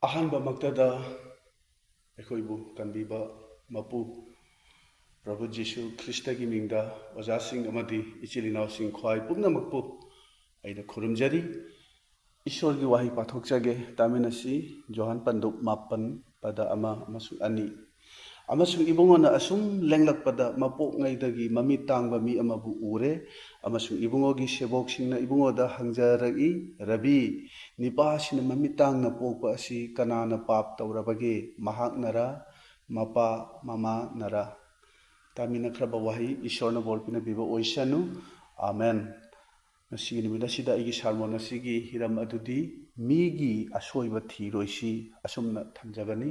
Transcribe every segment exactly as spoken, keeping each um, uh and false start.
ꯑꯍꯥꯟꯕꯃꯛꯇꯗ ꯑꯩꯈꯣꯏꯕꯨ ꯀꯟꯕꯤꯕ ꯃꯄꯨ ꯄ꯭ꯔꯚꯨ ꯖꯤꯁꯨ ꯈ꯭ꯔꯤꯁꯇꯒꯤ ꯃꯤꯡꯗ ꯑꯣꯖꯥꯁꯤꯡ ꯑꯃꯗꯤ ꯏꯆꯤꯜ ꯏꯅꯥꯎꯁꯤꯡ ꯈ꯭ꯋꯥꯏ ꯄꯨꯝꯅꯃꯛꯄꯨ ꯑꯩꯅ ꯈꯨꯔꯨꯝꯖꯔꯤ꯫ ꯏꯁꯣꯔꯒꯤ ꯋꯥꯍꯩ ꯄꯥꯊꯣꯛꯆꯒꯦ, ꯇꯥꯃꯤꯟꯅꯁꯤ꯫ ꯖꯣꯍꯥꯟ ꯄꯟꯗꯨꯞ ꯃꯥꯄꯟ, ꯄꯗ ꯑꯃ ꯑꯃꯁꯨꯡ ꯑꯅꯤ꯫ ꯑꯃꯁꯨꯡ ꯏꯕꯨꯡꯉꯣꯅ ꯑꯁꯨꯝ ꯂꯦꯡꯂꯛꯄꯗ ꯃꯄꯣꯛꯉꯩꯗꯒꯤ ꯃꯃꯤꯠ ꯇꯥꯡꯕ ꯃꯤ ꯑꯃꯕꯨ ꯎꯔꯦ, ꯑꯃꯁꯨꯡ ꯏꯕꯨꯡꯉꯣꯒꯤ ꯁꯦꯕꯣꯛꯁꯤꯡꯅ ꯏꯕꯨꯡꯉꯣꯗ ꯍꯪꯖꯔꯛꯏ, "ꯔꯕꯤ, ꯅꯤꯄꯥꯁꯤꯅ ꯃꯃꯤꯠ ꯇꯥꯡꯅ ꯄꯣꯛꯄ ꯑꯁꯤ ꯀꯅꯥꯅ ꯄꯥꯞ ꯇꯧꯔꯕꯒꯦ? ꯃꯍꯥꯛꯅꯔ, ꯃꯄꯥ ꯃꯃꯥꯅꯔ?" ꯇꯥꯃꯤꯟꯅꯈ꯭ꯔꯕ ꯋꯥꯍꯩ ꯏꯁꯣꯔꯅ ꯕꯣꯔ ꯄꯤꯅꯕꯤꯕ ꯑꯣꯏꯁꯅꯨ꯫ ꯑꯥꯃꯦꯟ꯫ ꯉꯁꯤꯒꯤ ꯅꯨꯃꯤꯠ ꯑꯁꯤꯗ ꯑꯩꯒꯤ ꯁꯥꯔꯃꯣꯟ ꯑꯁꯤꯒꯤ ꯍꯤꯔꯝ ꯑꯗꯨꯗꯤ "ꯃꯤꯒꯤ ꯑꯁꯣꯏꯕ ꯊꯤꯔꯣꯏꯁꯤ" ꯑꯁꯨꯝꯅ ꯊꯝꯖꯒꯅꯤ꯫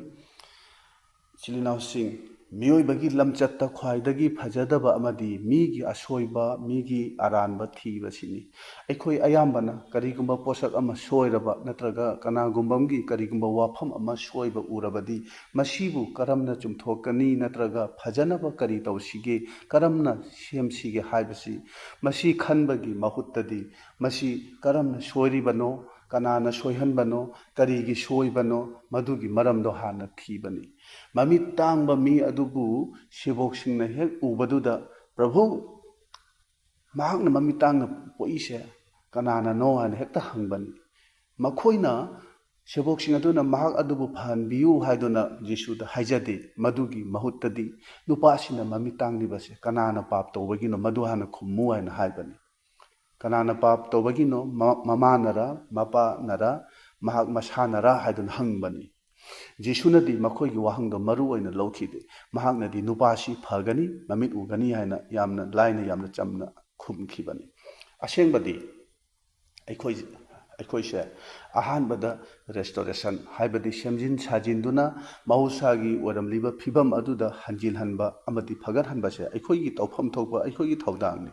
ꯏꯆꯤꯜ ꯏꯅꯥꯎꯁꯤꯡ, ꯃꯤꯑꯣꯏꯕꯒꯤ ꯂꯝꯆꯠꯇ ꯈ꯭ꯋꯥꯏꯗꯒꯤ ꯐꯖꯗꯕ ꯑꯃꯗꯤ ꯃꯤꯒꯤ ꯑꯁꯣꯏꯕ, ꯃꯤꯒꯤ ꯑꯔꯥꯟꯕ ꯊꯤꯕꯁꯤꯅꯤ꯫ ꯑꯩꯈꯣꯏ ꯑꯌꯥꯝꯕꯅ ꯀꯔꯤꯒꯨꯝꯕ ꯄꯣꯠꯁꯛ ꯑꯃ ꯁꯣꯏꯔꯕ ꯅꯠꯇ꯭ꯔꯒ ꯀꯅꯥꯒꯨꯝꯕ ꯑꯃꯒꯤ ꯀꯔꯤꯒꯨꯝꯕ ꯋꯥꯐꯝ ꯑꯃ ꯁꯣꯏꯕ ꯎꯔꯕꯗꯤ, ꯃꯁꯤꯕꯨ ꯀꯔꯝꯅ ꯆꯨꯝꯊꯣꯛꯀꯅꯤ ꯅꯠꯇ꯭ꯔꯒ ꯐꯖꯅꯕ ꯀꯔꯤ ꯇꯧꯁꯤꯒꯦ, ꯀꯔꯝꯅ ꯁꯦꯝꯁꯤꯒꯦ ꯍꯥꯏꯕꯁꯤ, ꯃꯁꯤ ꯈꯟꯕꯒꯤ ꯃꯍꯨꯠꯇꯗꯤ, ꯃꯁꯤ ꯀꯔꯝꯅ ꯁꯣꯏꯔꯤꯕꯅꯣ, ꯀꯅꯥꯅ ꯁꯣꯏꯍꯟꯕꯅꯣ, ꯀꯔꯤꯒꯤ ꯁꯣꯏꯕꯅꯣ, ꯃꯗꯨꯒꯤ ꯃꯔꯝꯗꯣ ꯍꯥꯟꯅ ꯊꯤꯕꯅꯤ꯫ ꯃꯃꯤꯠ ꯇꯥꯡꯕ ꯃꯤ ꯑꯗꯨꯕꯨ ꯁꯦꯕꯣꯛꯁꯤꯡꯅ ꯍꯦꯛ ꯎꯕꯗꯨꯗ, "ꯄ꯭ꯔꯚꯨ, ꯃꯍꯥꯛꯅ ꯃꯃꯤꯠ ꯇꯥꯡꯅ ꯄꯣꯛꯏꯁꯦ ꯀꯅꯥꯅꯅꯣ?" ꯍꯥꯏꯅ ꯍꯦꯛꯇ ꯍꯪꯕꯅꯤ꯫ ꯃꯈꯣꯏꯅ, ꯁꯦꯕꯣꯛꯁꯤꯡ ꯑꯗꯨꯅ ꯃꯍꯥꯛ ꯑꯗꯨꯕꯨ ꯐꯍꯟꯕꯤꯌꯨ ꯍꯥꯏꯗꯨꯅ ꯖꯤꯁꯨꯗ ꯍꯥꯏꯖꯗꯦ꯫ ꯃꯗꯨꯒꯤ ꯃꯍꯨꯠꯇꯗꯤ, "ꯅꯨꯄꯥꯁꯤꯅ ꯃꯃꯤꯠ ꯇꯥꯡꯂꯤꯕꯁꯦ ꯀꯅꯥꯅ ꯄꯥꯞ ꯇꯧꯕꯒꯤꯅꯣ? ꯃꯗꯨ ꯍꯥꯟꯅ ꯈꯨꯝꯃꯨ" ꯍꯥꯏꯅ ꯍꯥꯏꯕꯅꯤ꯫ "ꯀꯅꯥꯅ ꯄꯥꯞ ꯇꯧꯕꯒꯤꯅꯣ? ꯃ-, ꯃꯃꯥꯅꯔ, ꯃꯄꯥꯅꯔ, ꯃꯍꯥꯛ ꯃꯁꯥꯅꯔ?" ꯍꯥꯏꯗꯨꯅ ꯍꯪꯕꯅꯤ꯫ ꯖꯤꯁꯨꯅꯗꯤ ꯃꯈꯣꯏꯒꯤ ꯋꯥꯍꯪꯗꯣ ꯃꯔꯨ ꯑꯣꯏꯅ ꯂꯧꯈꯤꯗꯦ꯫ ꯃꯍꯥꯛꯅꯗꯤ, "ꯅꯨꯄꯥꯁꯤ ꯐꯒꯅꯤ, ꯃꯃꯤꯠ ꯎꯒꯅꯤ" ꯍꯥꯏꯅ ꯌꯥꯝꯅ ꯂꯥꯏꯅ, ꯌꯥꯝꯅ ꯆꯝꯅ ꯈꯨꯝꯈꯤꯕꯅꯤ꯫ ꯑꯁꯦꯡꯕꯗꯤ, ꯑꯩꯈꯣꯏ, ꯑꯩꯈꯣꯏꯁꯦ ꯑꯍꯥꯟꯕꯗ restoration, ꯍꯥꯏꯕꯗꯤ ꯁꯦꯝꯖꯤꯟ ꯁꯥꯖꯤꯟꯗꯨꯅ ꯃꯍꯧꯁꯥꯒꯤ ꯑꯣꯏꯔꯝꯂꯤꯕ ꯐꯤꯕꯝ ꯑꯗꯨꯗ ꯍꯟꯖꯤꯜꯍꯟꯕ ꯑꯃꯗꯤ ꯐꯒꯠꯍꯟꯕꯁꯦ ꯑꯩꯈꯣꯏꯒꯤ ꯇꯧꯐꯝ ꯊꯣꯛꯄ ꯑꯩꯈꯣꯏꯒꯤ ꯊꯧꯗꯥꯡꯅꯤ꯫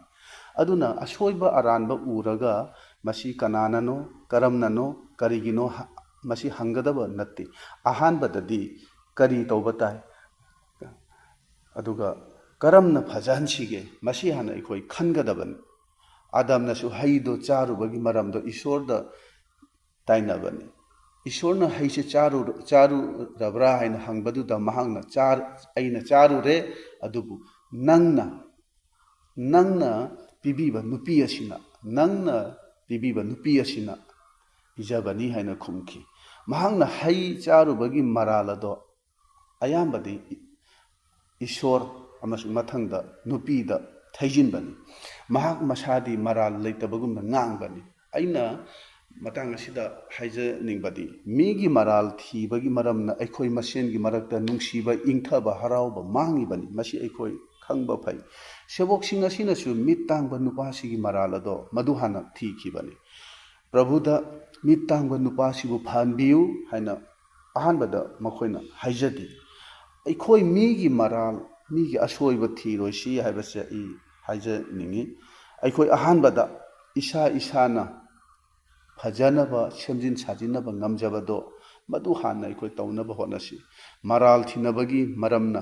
ꯑꯗꯨꯅ ꯑꯁꯣꯏꯕ ꯑꯔꯥꯟꯕ ꯎꯔꯒ ꯃꯁꯤ ꯀꯅꯥꯅꯅꯣ, ꯀꯔꯝꯅꯅꯣ, ꯀꯔꯤꯒꯤꯅꯣ ꯍ-, ꯃꯁꯤ ꯍꯪꯒꯗꯕ ꯅꯠꯇꯦ꯫ ꯑꯍꯥꯟꯕꯗꯗꯤ ꯀꯔꯤ ꯇꯧꯕ ꯇꯥꯏ? ꯑꯗꯨꯒ ꯀꯔꯝꯅ ꯐꯖꯍꯟꯁꯤꯒꯦ? ꯃꯁꯤ ꯍꯥꯟꯅ ꯑꯩꯈꯣꯏ ꯈꯟꯒꯗꯕꯅꯤ꯫ ꯑꯥꯗꯝꯅꯁꯨ ꯍꯩꯗꯣ ꯆꯥꯔꯨꯕꯒꯤ ꯃꯔꯝꯗꯣ ꯏꯁꯣꯔꯗ ꯇꯥꯏꯅꯕꯅꯤ꯫ ꯏꯁꯣꯔꯅ ꯍꯩꯁꯦ ꯆꯥꯔꯨ-, ꯆꯥꯔꯨꯔꯕ꯭ꯔꯥ ꯍꯥꯏꯅ ꯍꯪꯕꯗꯨꯗ ꯃꯍꯥꯛꯅ, "ꯆꯥꯔ-, ꯑꯩꯅ ꯆꯥꯔꯨꯔꯦ, ꯑꯗꯨꯕꯨ ꯅꯪꯅ, ꯅꯪꯅ ꯄꯤꯕꯤꯕ ꯅꯨꯄꯤ ꯑꯁꯤꯅ, ꯅꯪꯅ ꯄꯤꯕꯤꯕ ꯅꯨꯄꯤ ꯑꯁꯤꯅ ꯄꯤꯖꯕꯅꯤ" ꯍꯥꯏꯅ ꯈꯨꯝꯈꯤ꯫ ꯃꯍꯥꯛꯅ ꯍꯩ ꯆꯥꯔꯨꯕꯒꯤ ꯃꯔꯥꯜ ꯑꯗꯣ ꯑꯌꯥꯝꯕꯗꯤ ꯏꯁꯣꯔ ꯑꯃꯁꯨꯡ ꯃꯊꯪꯗ ꯅꯨꯄꯤꯗ ꯊꯩꯖꯤꯟꯕꯅꯤ꯫ ꯃꯍꯥꯛ ꯃꯁꯥꯗꯤ ꯃꯔꯥꯜ ꯂꯩꯇꯕꯒꯨꯝꯅ ꯉꯥꯡꯕꯅꯤ꯫ ꯑꯩꯅ ꯃꯇꯥꯡ ꯑꯁꯤꯗ ꯍꯥꯏꯖꯅꯤꯡꯕꯗꯤ, ꯃꯤꯒꯤ ꯃꯔꯥꯜ ꯊꯤꯕꯒꯤ ꯃꯔꯝꯅ ꯑꯩꯈꯣꯏ ꯃꯁꯦꯟꯒꯤ ꯃꯔꯛꯇ ꯅꯨꯡꯁꯤꯕ, ꯏꯪꯊꯕ, ꯍꯔꯥꯎꯕ ꯃꯥꯡꯉꯤꯕꯅꯤ꯫ ꯃꯁꯤ ꯑꯩꯈꯣꯏ ꯈꯪꯕ ꯐꯩ꯫ ꯁꯦꯕꯣꯛꯁꯤꯡ ꯑꯁꯤꯅꯁꯨ ꯃꯤꯠ ꯇꯥꯡꯕ ꯅꯨꯄꯥꯁꯤꯒꯤ ꯃꯔꯥꯜ ꯑꯗꯣ ꯃꯗꯨ ꯍꯥꯟꯅ ꯊꯤꯈꯤꯕꯅꯤ꯫ "ꯄ꯭ꯔꯚꯨꯗ ꯃꯤꯠ ꯇꯥꯡꯕ ꯅꯨꯄꯥꯁꯤꯕꯨ ꯐꯍꯟꯕꯤꯌꯨ" ꯍꯥꯏꯅ ꯑꯍꯥꯟꯕꯗ ꯃꯈꯣꯏꯅ ꯍꯥꯏꯖꯗꯦ꯫ ꯑꯩꯈꯣꯏ ꯃꯤꯒꯤ ꯃꯔꯥꯜ, ꯃꯤꯒꯤ ꯑꯁꯣꯏꯕ ꯊꯤꯔꯣꯏꯁꯤ ꯍꯥꯏꯕꯁꯦ ꯑꯩ ꯍꯥꯏꯖꯅꯤꯡꯉꯤ꯫ ꯑꯩꯈꯣꯏ ꯑꯍꯥꯟꯕꯗ ꯏꯁꯥ ꯏꯁꯥꯅ ꯐꯖꯅꯕ, ꯁꯦꯝꯖꯤꯟ ꯁꯥꯖꯤꯟꯅꯕ ꯉꯝꯖꯕꯗꯣ, ꯃꯗꯨ ꯍꯥꯟꯅ ꯑꯩꯈꯣꯏ ꯇꯧꯅꯕ ꯍꯣꯠꯅꯁꯤ꯫ ꯃꯔꯥꯜ ꯊꯤꯅꯕꯒꯤ ꯃꯔꯝꯅ,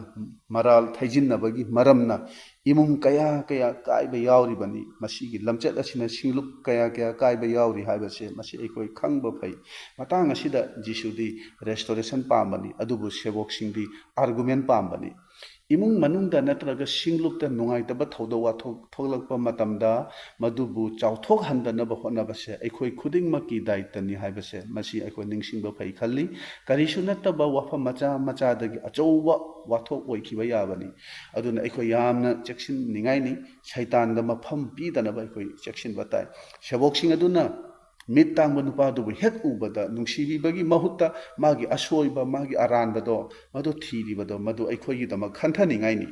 ꯃꯔꯥꯜ ꯊꯩꯖꯤꯟꯅꯕꯒꯤ ꯃꯔꯝꯅ ꯏꯃꯨꯡ ꯀꯌꯥ ꯀꯌꯥ ꯀꯥꯏꯕ ꯌꯥꯎꯔꯤꯕꯅꯤ꯫ ꯃꯁꯤꯒꯤ ꯂꯝꯆꯠ ꯑꯁꯤꯅ ꯁꯤꯡꯂꯨꯞ ꯀꯌꯥ ꯀꯌꯥ ꯀꯥꯏꯕ ꯌꯥꯎꯔꯤ ꯍꯥꯏꯕꯁꯦ, ꯃꯁꯤ ꯑꯩꯈꯣꯏ ꯈꯪꯕ ꯐꯩ꯫ ꯃꯇꯥꯡ ꯑꯁꯤꯗ ꯖꯤꯁꯨꯗꯤ restoration ꯄꯥꯝꯕꯅꯤ, ꯑꯗꯨꯕꯨ ꯁꯦꯕꯣꯛꯁꯤꯡꯗꯤ argument ꯄꯥꯝꯕꯅꯤ꯫ ꯏꯃꯨꯡ ꯃꯅꯨꯡꯗ ꯅꯠꯇ꯭ꯔꯒ ꯁꯤꯡꯂꯨꯞꯇ ꯅꯨꯡꯉꯥꯏꯇꯕ ꯊꯧꯗꯣꯛ ꯋꯥꯊꯣꯛ ꯊꯣꯛꯂꯛꯄ ꯃꯇꯝꯗ, ꯃꯗꯨꯕꯨ ꯆꯥꯎꯊꯣꯛꯍꯟꯗꯅꯕ ꯍꯣꯠꯅꯕꯁꯦ ꯑꯩꯈꯣꯏ ꯈꯨꯗꯤꯡꯃꯛꯀꯤ ꯗꯥꯏꯇꯅꯤ ꯍꯥꯏꯕꯁꯦ, ꯃꯁꯤ ꯑꯩꯈꯣꯏ ꯅꯤꯡꯁꯤꯡꯕ ꯐꯩ ꯈꯜꯂꯤ꯫ ꯀꯔꯤꯁꯨ ꯅꯠꯇꯕ ꯋꯥꯐꯝ ꯃꯆꯥ ꯃꯆꯥꯗꯒꯤ ꯑꯆꯧꯕ ꯋꯥꯊꯣꯛ ꯑꯣꯏꯈꯤꯕ ꯌꯥꯕꯅꯤ꯫ ꯑꯗꯨꯅ ꯑꯩꯈꯣꯏ ꯌꯥꯝꯅ ꯆꯦꯛꯁꯤꯟꯅꯤꯡꯉꯥꯏꯅꯤ꯫ ꯁꯩꯇꯥꯟꯗ ꯃꯐꯝ ꯄꯤꯗꯅꯕ ꯑꯩꯈꯣꯏ ꯆꯦꯛꯁꯤꯟꯕ ꯇꯥꯏ꯫ ꯁꯦꯕꯣꯛꯁꯤꯡ ꯑꯗꯨꯅ ꯃꯤꯠ ꯇꯥꯡꯕ ꯅꯨꯄꯥꯗꯨꯕꯨ ꯍꯦꯛ ꯎꯕꯗ ꯅꯨꯡꯁꯤꯕꯤꯕꯒꯤ ꯃꯍꯨꯠꯇ ꯃꯥꯒꯤ ꯑꯁꯣꯏꯕ, ꯃꯥꯒꯤ ꯑꯔꯥꯟꯕꯗꯣ, ꯃꯗꯨ ꯊꯤꯔꯤꯕꯗꯣ, ꯃꯗꯨ ꯑꯩꯈꯣꯏꯒꯤꯗꯃꯛ ꯈꯟꯊꯅꯤꯡꯉꯥꯏꯅꯤ꯫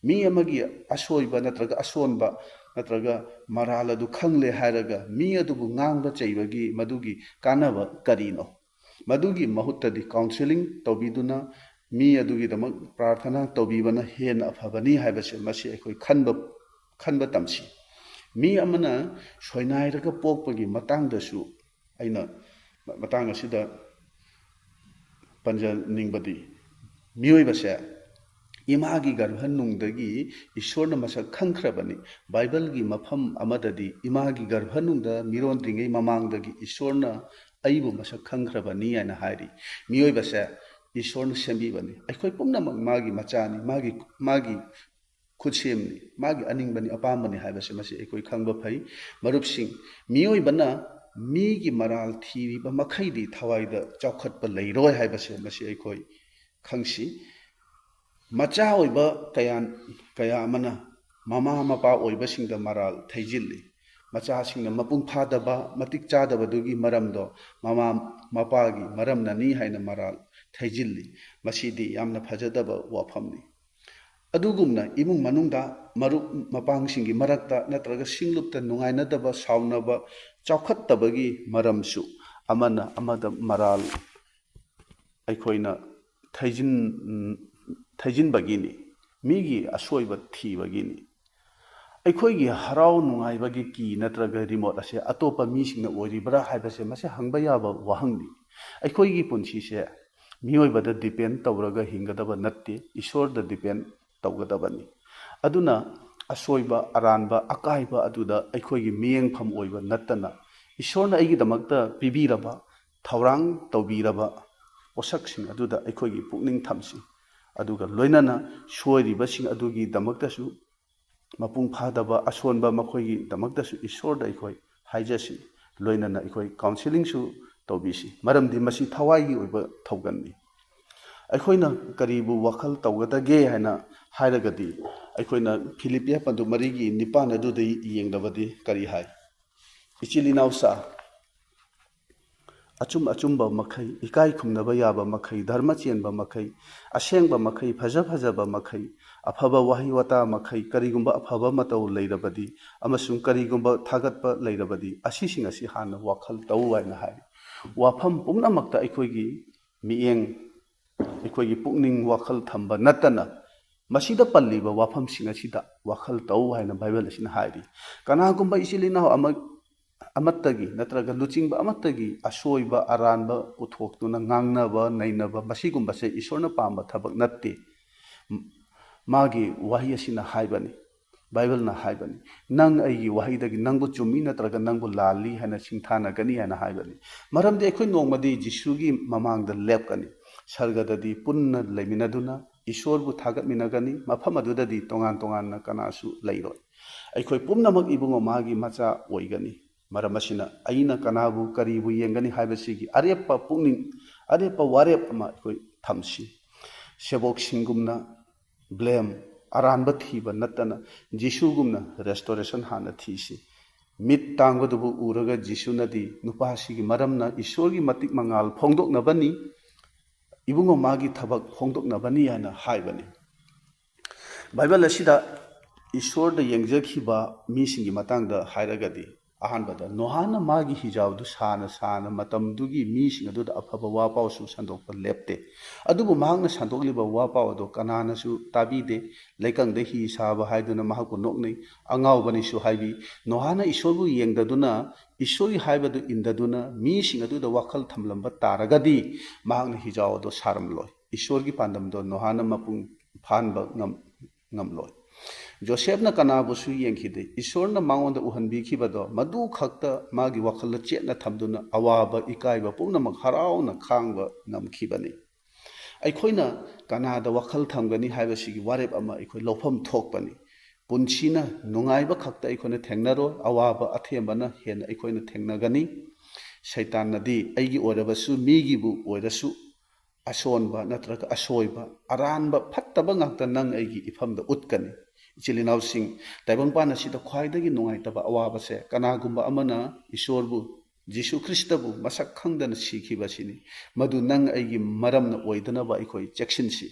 ꯃꯤ ꯑꯃꯒꯤ ꯑꯁꯣꯏꯕ ꯅꯠꯇ꯭ꯔꯒ ꯑꯁꯣꯟꯕ ꯅꯠꯇ꯭ꯔꯒ ꯃꯔꯥꯜ ꯑꯗꯨ ꯈꯪꯂꯦ ꯍꯥꯏꯔꯒ ꯃꯤ ꯑꯗꯨꯕꯨ ꯉꯥꯡꯕ ꯆꯩꯕꯒꯤ ꯃꯗꯨꯒꯤ ꯀꯥꯟꯅꯕ ꯀꯔꯤꯅꯣ? ꯃꯗꯨꯒꯤ ꯃꯍꯨꯠꯇꯗꯤ counselling ꯇꯧꯕꯤꯗꯨꯅ ꯃꯤ ꯑꯗꯨꯒꯤꯗꯃꯛ ꯄ꯭ꯔꯥꯔꯊꯅꯥ ꯇꯧꯕꯤꯕꯅ ꯍꯦꯟꯅ ꯑꯐꯕꯅꯤ ꯍꯥꯏꯕꯁꯦ, ꯃꯁꯤ ꯑꯩꯈꯣꯏ ꯈꯟꯕ, ꯈꯟꯕ ꯇꯝꯁꯤ꯫ ꯃꯤ ꯑꯃꯅ ꯁꯣꯏꯅꯥꯏꯔꯒ ꯄꯣꯛꯄꯒꯤ ꯃꯇꯥꯡꯗꯁꯨ ꯑꯩꯅ ꯃꯇꯥꯡ ꯑꯁꯤꯗ ꯄꯟꯖꯅꯤꯡꯕꯗꯤ, ꯃꯤꯑꯣꯏꯕꯁꯦ ꯏꯃꯥꯒꯤ ꯒꯔꯚꯅꯨꯡꯗꯒꯤ ꯏꯁꯣꯔꯅ ꯃꯁꯛ ꯈꯪꯈ꯭ꯔꯕꯅꯤ꯫ ꯕꯥꯏꯕꯜꯒꯤ ꯃꯐꯝ ꯑꯃꯗꯗꯤ ꯏꯃꯥꯒꯤ ꯒꯔꯚꯅꯨꯡꯗ ꯃꯤꯔꯣꯟꯗ꯭ꯔꯤꯉꯩ ꯃꯃꯥꯡꯗꯒꯤ ꯏꯁꯣꯔꯅ ꯑꯩꯕꯨ ꯃꯁꯛ ꯈꯪꯈ꯭ꯔꯕꯅꯤ ꯍꯥꯏꯅ ꯍꯥꯏꯔꯤ꯫ ꯃꯤꯑꯣꯏꯕꯁꯦ ꯏꯁꯣꯔꯅ ꯁꯦꯝꯕꯤꯕꯅꯤ꯫ ꯑꯩꯈꯣꯏ ꯄꯨꯝꯅꯃꯛ ꯃꯥꯒꯤ ꯃꯆꯥꯅꯤ, ꯃꯥꯒꯤ, ꯃꯥꯒꯤ ꯈꯨꯠꯁꯦꯝꯅꯤ, ꯃꯥꯒꯤ ꯑꯅꯤꯡꯕꯅꯤ, ꯑꯄꯥꯝꯕꯅꯤ ꯍꯥꯏꯕꯁꯦ ꯃꯁꯤ ꯑꯩꯈꯣꯏ ꯈꯪꯕ ꯐꯩ꯫ ꯃꯔꯨꯞꯁꯤꯡ, ꯃꯤꯑꯣꯏꯕꯅ ꯃꯤꯒꯤ ꯃꯔꯥꯜ ꯊꯤꯔꯤꯕ ꯃꯈꯩꯗꯤ ꯊꯋꯥꯏꯗ ꯆꯥꯎꯈꯠꯄ ꯂꯩꯔꯣꯏ ꯍꯥꯏꯕꯁꯦ ꯃꯁꯤ ꯑꯩꯈꯣꯏ ꯈꯪꯁꯤ꯫ ꯃꯆꯥ ꯑꯣꯏꯕ ꯀꯌꯥ, ꯀꯌꯥ ꯑꯃꯅ ꯃꯃꯥ ꯃꯄꯥ ꯑꯣꯏꯕꯁꯤꯡꯗ ꯃꯔꯥꯜ ꯊꯩꯖꯤꯜꯂꯤ꯫ ꯃꯆꯥꯁꯤꯡꯅ ꯃꯄꯨꯡ ꯐꯥꯗꯕ, ꯃꯇꯤꯛ ꯆꯥꯗꯕꯗꯨꯒꯤ ꯃꯔꯝꯗꯣ ꯃꯃꯥ ꯃꯄꯥꯒꯤ ꯃꯔꯝꯅꯅꯤ ꯍꯥꯏꯅ ꯃꯔꯥꯜ ꯊꯩꯖꯤꯜꯂꯤ꯫ ꯃꯁꯤꯗꯤ ꯌꯥꯝꯅ ꯐꯖꯗꯕ ꯋꯥꯐꯝꯅꯤ꯫ ꯑꯗꯨꯒꯨꯝꯅ ꯏꯃꯨꯡ ꯃꯅꯨꯡꯗ ꯃꯔꯨꯞ ꯃꯄꯥꯡꯁꯤꯡꯒꯤ ꯃꯔꯛꯇ ꯅꯠꯇ꯭ꯔꯒ ꯁꯤꯡꯂꯨꯞꯇ ꯅꯨꯡꯉꯥꯏꯅꯗꯕ, ꯁꯥꯎꯅꯕ, ꯆꯥꯎꯈꯠꯇꯕꯒꯤ ꯃꯔꯝꯁꯨ ꯑꯃꯅ ꯑꯃꯗ ꯃꯔꯥꯜ ꯑꯩꯈꯣꯏꯅ ꯊꯩꯖꯤꯟ-, ꯊꯩꯖꯤꯟꯕꯒꯤꯅꯤ, ꯃꯤꯒꯤ ꯑꯁꯣꯏꯕ ꯊꯤꯕꯒꯤꯅꯤ꯫ ꯑꯩꯈꯣꯏꯒꯤ ꯍꯔꯥꯎ ꯅꯨꯡꯉꯥꯏꯕꯒꯤ ꯀꯤ ꯅꯠꯇ꯭ꯔꯒ ꯔꯤꯃꯣꯠ ꯑꯁꯦ ꯑꯇꯣꯞꯄ ꯃꯤꯁꯤꯡꯅ ꯑꯣꯏꯔꯤꯕ꯭ꯔꯥ ꯍꯥꯏꯕꯁꯦ ꯃꯁꯤ ꯍꯪꯕ ꯌꯥꯕ ꯋꯥꯍꯪꯅꯤ꯫ ꯑꯩꯈꯣꯏꯒꯤ ꯄꯨꯟꯁꯤꯁꯦ ꯃꯤꯑꯣꯏꯕꯗ ꯗꯤꯄꯦꯟ ꯇꯧꯔꯒ ꯍꯤꯡꯒꯗꯕ ꯅꯠꯇꯦ, ꯏꯁꯣꯔꯗ ꯗꯤꯄꯦꯟ ꯇꯧꯒꯗꯕꯅꯤ꯫ ꯑꯗꯨꯅ ꯑꯁꯣꯏꯕ, ꯑꯔꯥꯟꯕ, ꯑꯀꯥꯏꯕ ꯑꯗꯨꯗ ꯑꯩꯈꯣꯏꯒꯤ ꯃꯤꯠꯌꯦꯡꯐꯝ ꯑꯣꯏꯕ ꯅꯠꯇꯅ, ꯏꯁꯣꯔꯅ ꯑꯩꯒꯤꯗꯃꯛꯇ ꯄꯤꯕꯤꯔꯕ, ꯊꯧꯔꯥꯡ ꯇꯧꯕꯤꯔꯕ ꯄꯣꯠꯁꯛꯁꯤꯡ ꯑꯗꯨꯗ ꯑꯩꯈꯣꯏꯒꯤ ꯄꯨꯛꯅꯤꯡ ꯊꯝꯁꯤ꯫ ꯑꯗꯨꯒ ꯂꯣꯏꯅꯅ ꯁꯣꯏꯔꯤꯕꯁꯤꯡ ꯑꯗꯨꯒꯤꯗꯃꯛꯇꯁꯨ, ꯃꯄꯨꯡ ꯐꯥꯗꯕ, ꯑꯁꯣꯟꯕ ꯃꯈꯣꯏꯒꯤꯗꯃꯛꯇꯁꯨ ꯏꯁꯣꯔꯗ ꯑꯩꯈꯣꯏ ꯍꯥꯏꯖꯁꯤ꯫ ꯂꯣꯏꯅꯅ ꯑꯩꯈꯣꯏ ꯀꯥꯎꯟꯁꯤꯂꯤꯡꯁꯨ ꯇꯧꯕꯤꯁꯤ, ꯃꯔꯝꯗꯤ ꯃꯁꯤ ꯊꯋꯥꯏꯒꯤ ꯑꯣꯏꯕ ꯊꯧꯒꯜꯅꯤ꯫ ꯑꯩꯈꯣꯏꯅ ꯀꯔꯤꯕꯨ ꯋꯥꯈꯜ ꯇꯧꯒꯗꯒꯦ ꯍꯥꯏꯅ ꯍꯥꯏꯔꯒꯗꯤ, ꯑꯩꯈꯣꯏꯅ ꯐꯤꯂꯤꯞꯄꯤꯌꯥ ꯄꯟꯗꯨ ꯃꯔꯤꯒꯤ ꯅꯤꯄꯥꯟ ꯑꯗꯨꯗ ꯌꯦꯡꯂꯕꯗꯤ ꯀꯔꯤ ꯍꯥꯏ? "ꯏꯆꯤꯜ ꯏꯅꯥꯎꯁꯥ, ꯑꯆꯨꯝ ꯑꯆꯨꯝꯕ ꯃꯈꯩ, ꯏꯀꯥꯏ ꯈꯨꯝꯅꯕ ꯌꯥꯕ ꯃꯈꯩ, ꯙꯔꯃ ꯆꯦꯟꯕ ꯃꯈꯩ, ꯑꯁꯦꯡꯕ ꯃꯈꯩ, ꯐꯖ ꯐꯖꯕ ꯃꯈꯩ, ꯑꯐꯕ ꯋꯥꯍꯩ ꯋꯥꯇꯥ ꯃꯈꯩ, ꯀꯔꯤꯒꯨꯝꯕ ꯑꯐꯕ ꯃꯇꯧ ꯂꯩꯔꯕꯗꯤ ꯑꯃꯁꯨꯡ ꯀꯔꯤꯒꯨꯝꯕ ꯊꯥꯒꯠꯄ ꯂꯩꯔꯕꯗꯤ, ꯑꯁꯤꯁꯤꯡ ꯑꯁꯤ ꯍꯥꯟꯅ ꯋꯥꯈꯜ ꯇꯧ" ꯍꯥꯏꯅ ꯍꯥꯏꯔꯤ꯫ ꯋꯥꯐꯝ ꯄꯨꯝꯅꯃꯛꯇ ꯑꯩꯈꯣꯏꯒꯤ ꯃꯤꯠꯌꯦꯡ, ꯑꯩꯈꯣꯏꯒꯤ ꯄꯨꯛꯅꯤꯡ ꯋꯥꯈꯜ ꯊꯝꯕ ꯅꯠꯇꯅ, ꯃꯁꯤꯗ ꯄꯜꯂꯤꯕ ꯋꯥꯐꯝꯁꯤꯡ ꯑꯁꯤꯗ ꯋꯥꯈꯜ ꯇꯧ ꯍꯥꯏꯅ ꯕꯥꯏꯕꯜ ꯑꯁꯤꯅ ꯍꯥꯏꯔꯤ꯫ ꯀꯅꯥꯒꯨꯝꯕ ꯏꯆꯤꯜ ꯏꯅꯥꯎ ꯑꯃ, ꯑꯃꯠꯇꯒꯤ ꯅꯠꯇ꯭ꯔꯒ ꯂꯨꯆꯤꯡꯕ ꯑꯃꯠꯇꯒꯤ ꯑꯁꯣꯏꯕ ꯑꯔꯥꯟꯕ ꯄꯨꯊꯣꯛꯇꯨꯅ ꯉꯥꯡꯅꯕ, ꯅꯩꯅꯕ, ꯃꯁꯤꯒꯨꯝꯕꯁꯦ ꯏꯁꯣꯔꯅ ꯄꯥꯝꯕ ꯊꯕꯛ ꯅꯠꯇꯦ꯫ ꯃꯥꯒꯤ ꯋꯥꯍꯩ ꯑꯁꯤꯅ ꯍꯥꯏꯕꯅꯤ, ꯕꯥꯏꯕꯜꯅ ꯍꯥꯏꯕꯅꯤ, "ꯅꯪ ꯑꯩꯒꯤ ꯋꯥꯍꯩꯗꯒꯤ ꯅꯪꯕꯨ ꯆꯨꯝꯃꯤ ꯅꯠꯇ꯭ꯔꯒ ꯅꯪꯕꯨ ꯂꯥꯜꯂꯤ ꯍꯥꯏꯅ ꯁꯤꯡꯊꯥꯅꯒꯅꯤ" ꯍꯥꯏꯅ ꯍꯥꯏꯕꯅꯤ꯫ ꯃꯔꯝꯗꯤ ꯑꯩꯈꯣꯏ ꯅꯣꯡꯃꯗꯤ ꯖꯤꯁꯨꯒꯤ ꯃꯃꯥꯡꯗ ꯂꯦꯞꯀꯅꯤ꯫ ꯁꯔꯒꯗꯗꯤ ꯄꯨꯟꯅ ꯂꯩꯃꯤꯟꯅꯗꯨꯅ ꯏꯁꯣꯔꯕꯨ ꯊꯥꯒꯠꯃꯤꯟꯅꯒꯅꯤ꯫ ꯃꯐꯝ ꯑꯗꯨꯗꯗꯤ ꯇꯣꯉꯥꯟ ꯇꯣꯉꯥꯟꯅ ꯀꯅꯥꯁꯨ ꯂꯩꯔꯣꯏ꯫ ꯑꯩꯈꯣꯏ ꯄꯨꯝꯅꯃꯛ ꯏꯕꯨꯡꯉꯣ ꯃꯥꯒꯤ ꯃꯆꯥ ꯑꯣꯏꯒꯅꯤ꯫ ꯃꯔꯝ ꯑꯁꯤꯅ ꯑꯩꯅ ꯀꯅꯥꯕꯨ ꯀꯔꯤꯕꯨ ꯌꯦꯡꯒꯅꯤ ꯍꯥꯏꯕꯁꯤꯒꯤ ꯑꯔꯦꯞꯄ ꯄꯨꯛꯅꯤꯡ, ꯑꯔꯦꯞꯄ ꯋꯥꯔꯦꯞ ꯑꯃ ꯑꯩꯈꯣꯏ ꯊꯝꯁꯤ꯫ ꯁꯦꯕꯣꯛꯁꯤꯡꯒꯨꯝꯅ ꯕ꯭ꯂꯦꯝ, ꯑꯔꯥꯟꯕ ꯊꯤꯕ ꯅꯠꯇꯅ ꯖꯤꯁꯨꯒꯨꯝꯅ ꯔꯦꯁꯇꯣꯔꯦꯁꯟ ꯍꯥꯟꯅ ꯊꯤꯁꯤ꯫ ꯃꯤꯠ ꯇꯥꯡꯕꯗꯨꯕꯨ ꯎꯔꯒ ꯖꯤꯁꯨꯅꯗꯤ ꯅꯨꯄꯥꯁꯤꯒꯤ ꯃꯔꯝꯅ ꯏꯁꯣꯔꯒꯤ ꯃꯇꯤꯛ ꯃꯉꯥꯜ ꯐꯣꯡꯗꯣꯛꯅꯕꯅꯤ, ꯏꯕꯨꯡꯉꯣ ꯃꯥꯒꯤ ꯊꯕꯛ ꯐꯣꯡꯗꯣꯛꯅꯕꯅꯤ ꯍꯥꯏꯅ ꯍꯥꯏꯕꯅꯤ꯫ ꯕꯥꯏꯕꯜ ꯑꯁꯤꯗ ꯏꯁꯣꯔꯗ ꯌꯦꯡꯖꯈꯤꯕ ꯃꯤꯁꯤꯡꯒꯤ ꯃꯇꯥꯡꯗ ꯍꯥꯏꯔꯒꯗꯤ, ꯑꯍꯥꯟꯕꯗ ꯅꯣꯍꯥꯅ ꯃꯥꯒꯤ ꯍꯤꯖꯥꯎꯗꯨ ꯁꯥꯅ ꯁꯥꯅ ꯃꯇꯝꯗꯨꯒꯤ ꯃꯤꯁꯤꯡ ꯑꯗꯨꯗ ꯑꯐꯕ ꯋꯥ ꯄꯥꯎꯁꯨ ꯁꯟꯗꯣꯛꯄ ꯂꯦꯞꯇꯦ꯫ ꯑꯗꯨꯕꯨ ꯃꯍꯥꯛꯅ ꯁꯟꯗꯣꯛꯂꯤꯕ ꯋꯥ ꯄꯥꯎ ꯑꯗꯨ ꯀꯅꯥꯅꯁꯨ ꯇꯥꯕꯤꯗꯦ꯫ ꯂꯩꯀꯪꯗ ꯍꯤ ꯁꯥꯕ ꯍꯥꯏꯗꯨꯅ ꯃꯍꯥꯛꯄꯨ ꯅꯣꯛꯅꯩ꯫ ꯑꯉꯥꯎꯕꯅꯤꯁꯨ ꯍꯥꯏꯕꯤ꯫ ꯅꯣꯍꯥꯅ ꯏꯁꯣꯔꯕꯨ ꯌꯦꯡꯗꯗꯨꯅ, ꯏꯁꯣꯔꯒꯤ ꯍꯥꯏꯕꯗꯨ ꯏꯟꯗꯗꯨꯅ ꯃꯤꯁꯤꯡ ꯑꯗꯨꯗ ꯋꯥꯈꯜ ꯊꯝꯂꯝꯕ ꯇꯥꯔꯒꯗꯤ ꯃꯍꯥꯛꯅ ꯍꯤꯖꯥꯎ ꯑꯗꯨ ꯁꯥꯔꯝꯂꯣꯏ꯫ ꯏꯁꯣꯔꯒꯤ ꯄꯥꯟꯗꯝꯗꯣ ꯅꯣꯍꯥꯅ ꯃꯄꯨꯡ ꯐꯥꯍꯟꯕ ꯉꯝ-, ꯉꯝꯂꯣꯏ꯫ ꯖꯣꯁꯦꯐꯅ ꯀꯅꯥꯕꯨꯁꯨ ꯌꯦꯡꯈꯤꯗꯦ꯫ ꯏꯁꯣꯔꯅ ꯃꯉꯣꯟꯗ ꯎꯍꯟꯕꯤꯈꯤꯕꯗꯣ ꯃꯗꯨ ꯈꯛꯇ ꯃꯥꯒꯤ ꯋꯥꯈꯜꯗ ꯆꯦꯠꯅ ꯊꯝꯗꯨꯅ ꯑꯋꯥꯕ, ꯏꯀꯥꯏꯕ ꯄꯨꯝꯅꯃꯛ ꯍꯔꯥꯎꯅ ꯈꯥꯡꯕ ꯉꯝꯈꯤꯕꯅꯤ꯫ ꯑꯩꯈꯣꯏꯅ ꯀꯅꯥꯗ ꯋꯥꯈꯜ ꯊꯝꯒꯅꯤ ꯍꯥꯏꯕꯁꯤꯒꯤ ꯋꯥꯔꯦꯞ ꯑꯃ ꯑꯩꯈꯣꯏ ꯂꯧꯐꯝ ꯊꯣꯛꯄꯅꯤ꯫ ꯄꯨꯟꯁꯤꯅ ꯅꯨꯡꯉꯥꯏꯕ ꯈꯛꯇ ꯑꯩꯈꯣꯏꯅ ꯊꯦꯡꯅꯔꯣꯏ, ꯑꯋꯥꯕ ꯑꯊꯦꯝꯕꯅ ꯍꯦꯟꯅ ꯑꯩꯈꯣꯏꯅ ꯊꯦꯡꯅꯒꯅꯤ꯫ ꯁꯩꯇꯥꯟꯅꯗꯤ ꯑꯩꯒꯤ ꯑꯣꯏꯔꯕꯁꯨ, ꯃꯤꯒꯤꯕꯨ ꯑꯣꯏꯔꯁꯨ, ꯑꯁꯣꯟꯕ ꯅꯠꯇ꯭ꯔꯒ ꯑꯁꯣꯏꯕ, ꯑꯔꯥꯟꯕ, ꯐꯠꯇꯕ ꯉꯥꯛꯇ ꯅꯪ ꯑꯩꯒꯤ ꯏꯐꯝꯗ ꯎꯠꯀꯅꯤ꯫ ꯏꯆꯤꯜ ꯏꯅꯥꯎꯁꯤꯡ, ꯇꯥꯏꯕꯪꯄꯥꯟ ꯑꯁꯤꯗ ꯈ꯭ꯋꯥꯏꯗꯒꯤ ꯅꯨꯡꯉꯥꯏꯇꯕ ꯑꯋꯥꯕꯁꯦ ꯀꯅꯥꯒꯨꯝꯕ ꯑꯃꯅ ꯏꯁꯣꯔꯕꯨ, ꯖꯤꯁꯨ ꯈ꯭ꯔꯤꯁꯇꯕꯨ ꯃꯁꯛ ꯈꯪꯗꯅ ꯁꯤꯈꯤꯕ ꯑꯁꯤꯅꯤ꯫ ꯃꯗꯨ ꯅꯪ ꯑꯩꯒꯤ ꯃꯔꯝꯅ ꯑꯣꯏꯗꯅꯕ ꯑꯩꯈꯣꯏ ꯆꯦꯛꯁꯤꯟꯁꯤ꯫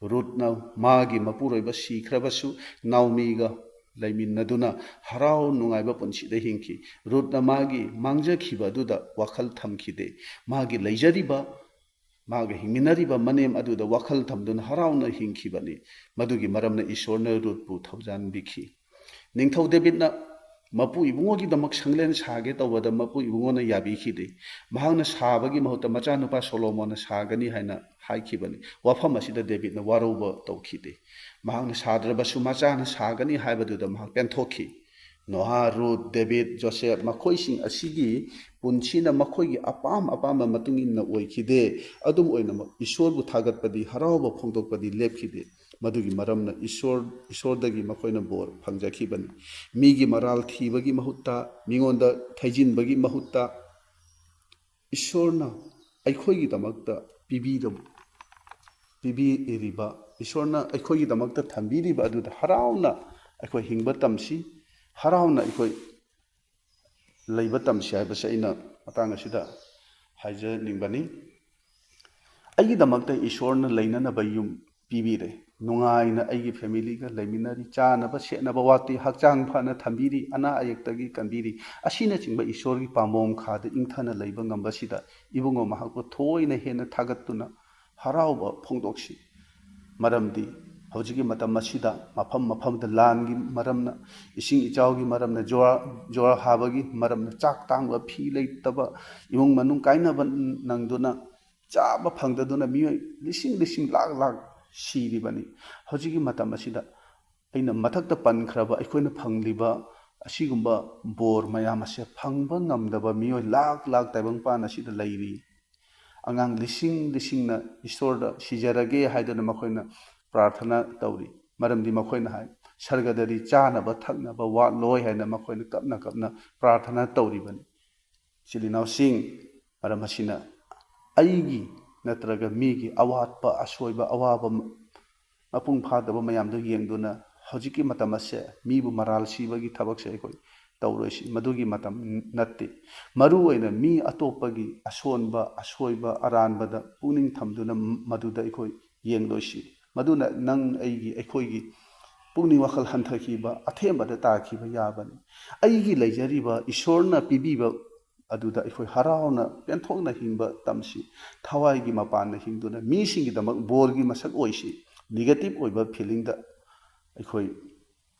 ꯔꯨꯠꯅ ꯃꯥꯒꯤ ꯃꯄꯨꯔꯣꯏꯕ ꯁꯤꯈ꯭ꯔꯕꯁꯨ ꯅꯥꯑꯣꯃꯤꯒ ꯂꯩꯃꯤꯟꯅꯗꯨꯅ ꯍꯔꯥꯎ ꯅꯨꯡꯉꯥꯏꯕ ꯄꯨꯟꯁꯤꯗ ꯍꯤꯡꯈꯤ꯫ ꯔꯨꯠꯅ ꯃꯥꯒꯤ ꯃꯥꯡꯖꯈꯤꯕ ꯑꯗꯨꯗ ꯋꯥꯈꯜ ꯊꯝꯈꯤꯗꯦ꯫ ꯃꯥꯒꯤ ꯂꯩꯖꯔꯤꯕ, ꯃꯥꯒ ꯍꯤꯡꯃꯤꯟꯅꯔꯤꯕ ꯃꯅꯦꯝ ꯑꯗꯨꯗ ꯋꯥꯈꯜ ꯊꯝꯗꯨꯅ ꯍꯔꯥꯎꯅ ꯍꯤꯡꯈꯤꯕꯅꯤ꯫ ꯃꯗꯨꯒꯤ ꯃꯔꯝꯅ ꯏꯁꯣꯔꯅ ꯔꯨꯠꯄꯨ ꯊꯧꯖꯥꯟꯕꯤꯈꯤ꯫ ꯅꯤꯡꯊꯧ ꯗꯦꯕꯤꯠꯅ ꯃꯄꯨ ꯏꯕꯨꯡꯉꯣꯒꯤꯗꯃꯛ ꯁꯪꯂꯦꯟ ꯁꯥꯒꯦ ꯇꯧꯕꯗ ꯃꯄꯨ ꯏꯕꯨꯡꯉꯣꯅ ꯌꯥꯕꯤꯈꯤꯗꯦ꯫ ꯃꯍꯥꯛꯅ ꯁꯥꯕꯒꯤ ꯃꯍꯨꯠꯇ ꯃꯆꯥꯅꯨꯄꯥ ꯁꯣꯂꯣꯃꯣꯟꯅ ꯁꯥꯒꯅꯤ ꯍꯥꯏꯅ ꯍꯥꯏꯈꯤꯕꯅꯤ꯫ ꯋꯥꯐꯝ ꯑꯁꯤꯗ ꯗꯦꯕꯤꯠꯅ ꯋꯥꯔꯧꯕ ꯇꯧꯈꯤꯗꯦ꯫ ꯃꯍꯥꯛꯅ ꯁꯥꯗ꯭ꯔꯕꯁꯨ ꯃꯆꯥꯅ ꯁꯥꯒꯅꯤ ꯍꯥꯏꯕꯗꯨꯗ ꯃꯍꯥꯛ ꯄꯦꯟꯊꯣꯛꯈꯤ꯫ ꯅꯣꯍꯥ, ꯔꯨꯠ, ꯗꯦꯕꯤꯠ, ꯖꯣꯁꯦꯐ, ꯃꯈꯣꯏꯁꯤꯡ ꯑꯁꯤꯒꯤ ꯄꯨꯟꯁꯤꯅ ꯃꯈꯣꯏꯒꯤ ꯑꯄꯥꯝ ꯑꯄꯥꯝꯕ ꯃꯇꯨꯡ ꯏꯟꯅ ꯑꯣꯏꯈꯤꯗꯦ꯫ ꯑꯗꯨꯝ ꯑꯣꯏꯅꯃꯛ, ꯏꯁꯣꯔꯕꯨ ꯊꯥꯒꯠꯄꯗꯤ, ꯍꯔꯥꯎꯕ ꯐꯣꯡꯗꯣꯛꯄꯗꯤ ꯂꯦꯞꯈꯤꯗꯦ꯫ ꯃꯗꯨꯒꯤ ꯃꯔꯝꯅ ꯏꯁꯣꯔ, ꯏꯁꯣꯔꯗꯒꯤ ꯃꯈꯣꯏꯅ ꯕꯣꯔ ꯐꯪꯖꯈꯤꯕꯅꯤ꯫ ꯃꯤꯒꯤ ꯃꯔꯥꯜ ꯊꯤꯕꯒꯤ ꯃꯍꯨꯠꯇ, ꯃꯤꯉꯣꯟꯗ ꯊꯩꯖꯤꯟꯕꯒꯤ ꯃꯍꯨꯠꯇ, ꯏꯁꯣꯔꯅ ꯑꯩꯈꯣꯏꯒꯤꯗꯃꯛꯇ ꯄꯤꯕꯤꯔꯕ, ꯄꯤꯕꯤꯔꯤꯕ, ꯏꯁꯣꯔꯅ ꯑꯩꯈꯣꯏꯒꯤꯗꯃꯛꯇ ꯊꯝꯕꯤꯔꯤꯕ ꯑꯗꯨꯗ ꯍꯔꯥꯎꯅ ꯑꯩꯈꯣꯏ ꯍꯤꯡꯕ ꯇꯝꯁꯤ, ꯍꯔꯥꯎꯅ ꯑꯩꯈꯣꯏ ꯂꯩꯕ ꯇꯝꯁꯤ ꯍꯥꯏꯕꯁꯦ ꯑꯩꯅ ꯃꯇꯥꯡ ꯑꯁꯤꯗ ꯍꯥꯏꯖꯅꯤꯡꯕꯅꯤ꯫ ꯑꯩꯒꯤꯗꯃꯛꯇ ꯏꯁꯣꯔꯅ ꯂꯩꯅꯅꯕ ꯌꯨꯝ ꯄꯤꯕꯤꯔꯦ꯫ ꯅꯨꯡꯉꯥꯏꯅ ꯑꯩꯒꯤ ꯐꯦꯃꯤꯂꯤꯒ ꯂꯩꯃꯤꯟꯅꯔꯤ, ꯆꯥꯅꯕ ꯁꯦꯠꯅꯕ ꯋꯥꯠꯇꯦ, ꯍꯛꯆꯥꯡ ꯐꯅ ꯊꯝꯕꯤꯔꯤ, ꯑꯅꯥ ꯑꯌꯦꯛꯇꯒꯤ ꯀꯟꯕꯤꯔꯤ꯫ ꯑꯁꯤꯅꯆꯤꯡꯕ ꯏꯁꯣꯔꯒꯤ ꯄꯥꯝꯕꯣꯝ ꯈꯥꯗ ꯏꯪꯊꯅ ꯂꯩꯕ ꯉꯝꯕꯁꯤꯗ ꯏꯕꯨꯡꯉꯣ ꯃꯍꯥꯛꯄꯨ ꯊꯣꯏꯅ ꯍꯦꯟꯅ ꯊꯥꯒꯠꯇꯨꯅ ꯍꯔꯥꯎꯕ ꯐꯣꯡꯗꯣꯛꯁꯤ꯫ ꯃꯔꯝꯗꯤ ꯍꯧꯖꯤꯛꯀꯤ ꯃꯇꯝ ꯑꯁꯤꯗ ꯃꯐꯝ ꯃꯐꯝꯗ ꯂꯥꯟꯒꯤ ꯃꯔꯝꯅ, ꯏꯁꯤꯡ ꯏꯆꯥꯎꯒꯤ ꯃꯔꯝꯅ, ꯖꯣꯔ, ꯖꯣꯔ ꯍꯥꯕꯒꯤ ꯃꯔꯝꯅ, ꯆꯥꯛ ꯇꯥꯡꯕ, ꯐꯤ ꯂꯩꯇꯕ, ꯏꯃꯨꯡ ꯃꯅꯨꯡ ꯀꯥꯏꯅꯕ ꯅꯪꯗꯨꯅ ꯆꯥꯕ ꯐꯪꯗꯗꯨꯅ ꯃꯤꯑꯣꯏ ꯂꯤꯁꯤꯡ ꯂꯤꯁꯤꯡ, ꯂꯥꯛ ꯂꯥꯛ ꯁꯤꯔꯤꯕꯅꯤ꯫ ꯍꯧꯖꯤꯛꯀꯤ ꯃꯇꯝ ꯑꯁꯤꯗ ꯑꯩꯅ ꯃꯊꯛꯇ ꯄꯟꯈ꯭ꯔꯕ ꯑꯩꯈꯣꯏꯅ ꯐꯪꯂꯤꯕ ꯑꯁꯤꯒꯨꯝꯕ ꯕꯣꯔ ꯃꯌꯥꯝ ꯑꯁꯦ ꯐꯪꯕ ꯉꯝꯗꯕ ꯃꯤꯑꯣꯏ ꯂꯥꯛ ꯂꯥꯛ ꯇꯥꯏꯕꯪꯄꯥꯟ ꯑꯁꯤꯗ ꯂꯩꯔꯤ꯫ ꯑꯉꯥꯡ ꯂꯤꯁꯤꯡ ꯂꯤꯁꯤꯡꯅ ꯏꯁꯣꯔꯗ ꯁꯤꯖꯔꯒꯦ ꯍꯥꯏꯗꯨꯅ ꯃꯈꯣꯏꯅ ꯄ꯭ꯔꯥꯔꯊꯅꯥ ꯇꯧꯔꯤ꯫ ꯃꯔꯝꯗꯤ ꯃꯈꯣꯏꯅ ꯍꯥꯏ, "ꯁꯔꯒꯗꯗꯤ ꯆꯥꯅꯕ ꯊꯛꯅꯕ ꯋꯥꯠꯂꯣꯏ" ꯍꯥꯏꯅ ꯃꯈꯣꯏꯅ ꯀꯞꯅ ꯀꯞꯅ ꯄ꯭ꯔꯥꯔꯊꯅꯥ ꯇꯧꯔꯤꯕꯅꯤ꯫ ꯏꯆꯤꯜ ꯏꯅꯥꯎꯁꯤꯡ, ꯃꯔꯝ ꯑꯁꯤꯅ ꯑꯩꯒꯤ ꯅꯠꯇ꯭ꯔꯒ ꯃꯤꯒꯤ ꯑꯋꯥꯠꯄ, ꯑꯁꯣꯏꯕ, ꯑꯋꯥꯕ, ꯃꯄꯨꯡ ꯐꯥꯗꯕ ꯃꯌꯥꯝꯗꯨ ꯌꯦꯡꯗꯨꯅ ꯍꯧꯖꯤꯛꯀꯤ ꯃꯇꯝ ꯑꯁꯦ ꯃꯤꯕꯨ ꯃꯔꯥꯜ ꯁꯤꯕꯒꯤ ꯊꯕꯛꯁꯦ ꯑꯩꯈꯣꯏ ꯇꯧꯔꯣꯏꯁꯤ꯫ ꯃꯗꯨꯒꯤ ꯃꯇꯝ ꯅꯠꯇꯦ꯫ ꯃꯔꯨ ꯑꯣꯏꯅ ꯃꯤ ꯑꯇꯣꯞꯄꯒꯤ ꯑꯁꯣꯟꯕ, ꯑꯁꯣꯏꯕ, ꯑꯔꯥꯟꯕꯗ ꯄꯨꯛꯅꯤꯡ ꯊꯝꯗꯨꯅ ꯃꯗꯨꯗ ꯑꯩꯈꯣꯏ ꯌꯦꯡꯂꯣꯏꯁꯤ꯫ ꯃꯗꯨꯅ ꯅꯪ ꯑꯩꯒꯤ, ꯑꯩꯈꯣꯏꯒꯤ ꯄꯨꯛꯅꯤꯡ ꯋꯥꯈꯜ ꯍꯟꯊꯈꯤꯕ, ꯑꯊꯦꯝꯕꯗ ꯇꯥꯈꯤꯕ ꯌꯥꯕꯅꯤ꯫ ꯑꯩꯒꯤ ꯂꯩꯖꯔꯤꯕ ꯏꯁꯣꯔꯅ ꯄꯤꯕꯤꯕ ꯑꯗꯨꯗ ꯑꯩꯈꯣꯏ ꯍꯔꯥꯎꯅ ꯄꯦꯟꯊꯣꯛꯅ ꯍꯤꯡꯕ ꯇꯝꯁꯤ꯫ ꯊꯋꯥꯏꯒꯤ ꯃꯄꯥꯟꯗ ꯍꯤꯡꯗꯨꯅ ꯃꯤꯁꯤꯡꯒꯤꯗꯃꯛ ꯕꯣꯔꯒꯤ ꯃꯁꯛ ꯑꯣꯏꯁꯤ꯫ ꯅꯦꯒꯦꯇꯤꯚ ꯑꯣꯏꯕ ꯐꯤꯂꯤꯡꯗ ꯑꯩꯈꯣꯏ,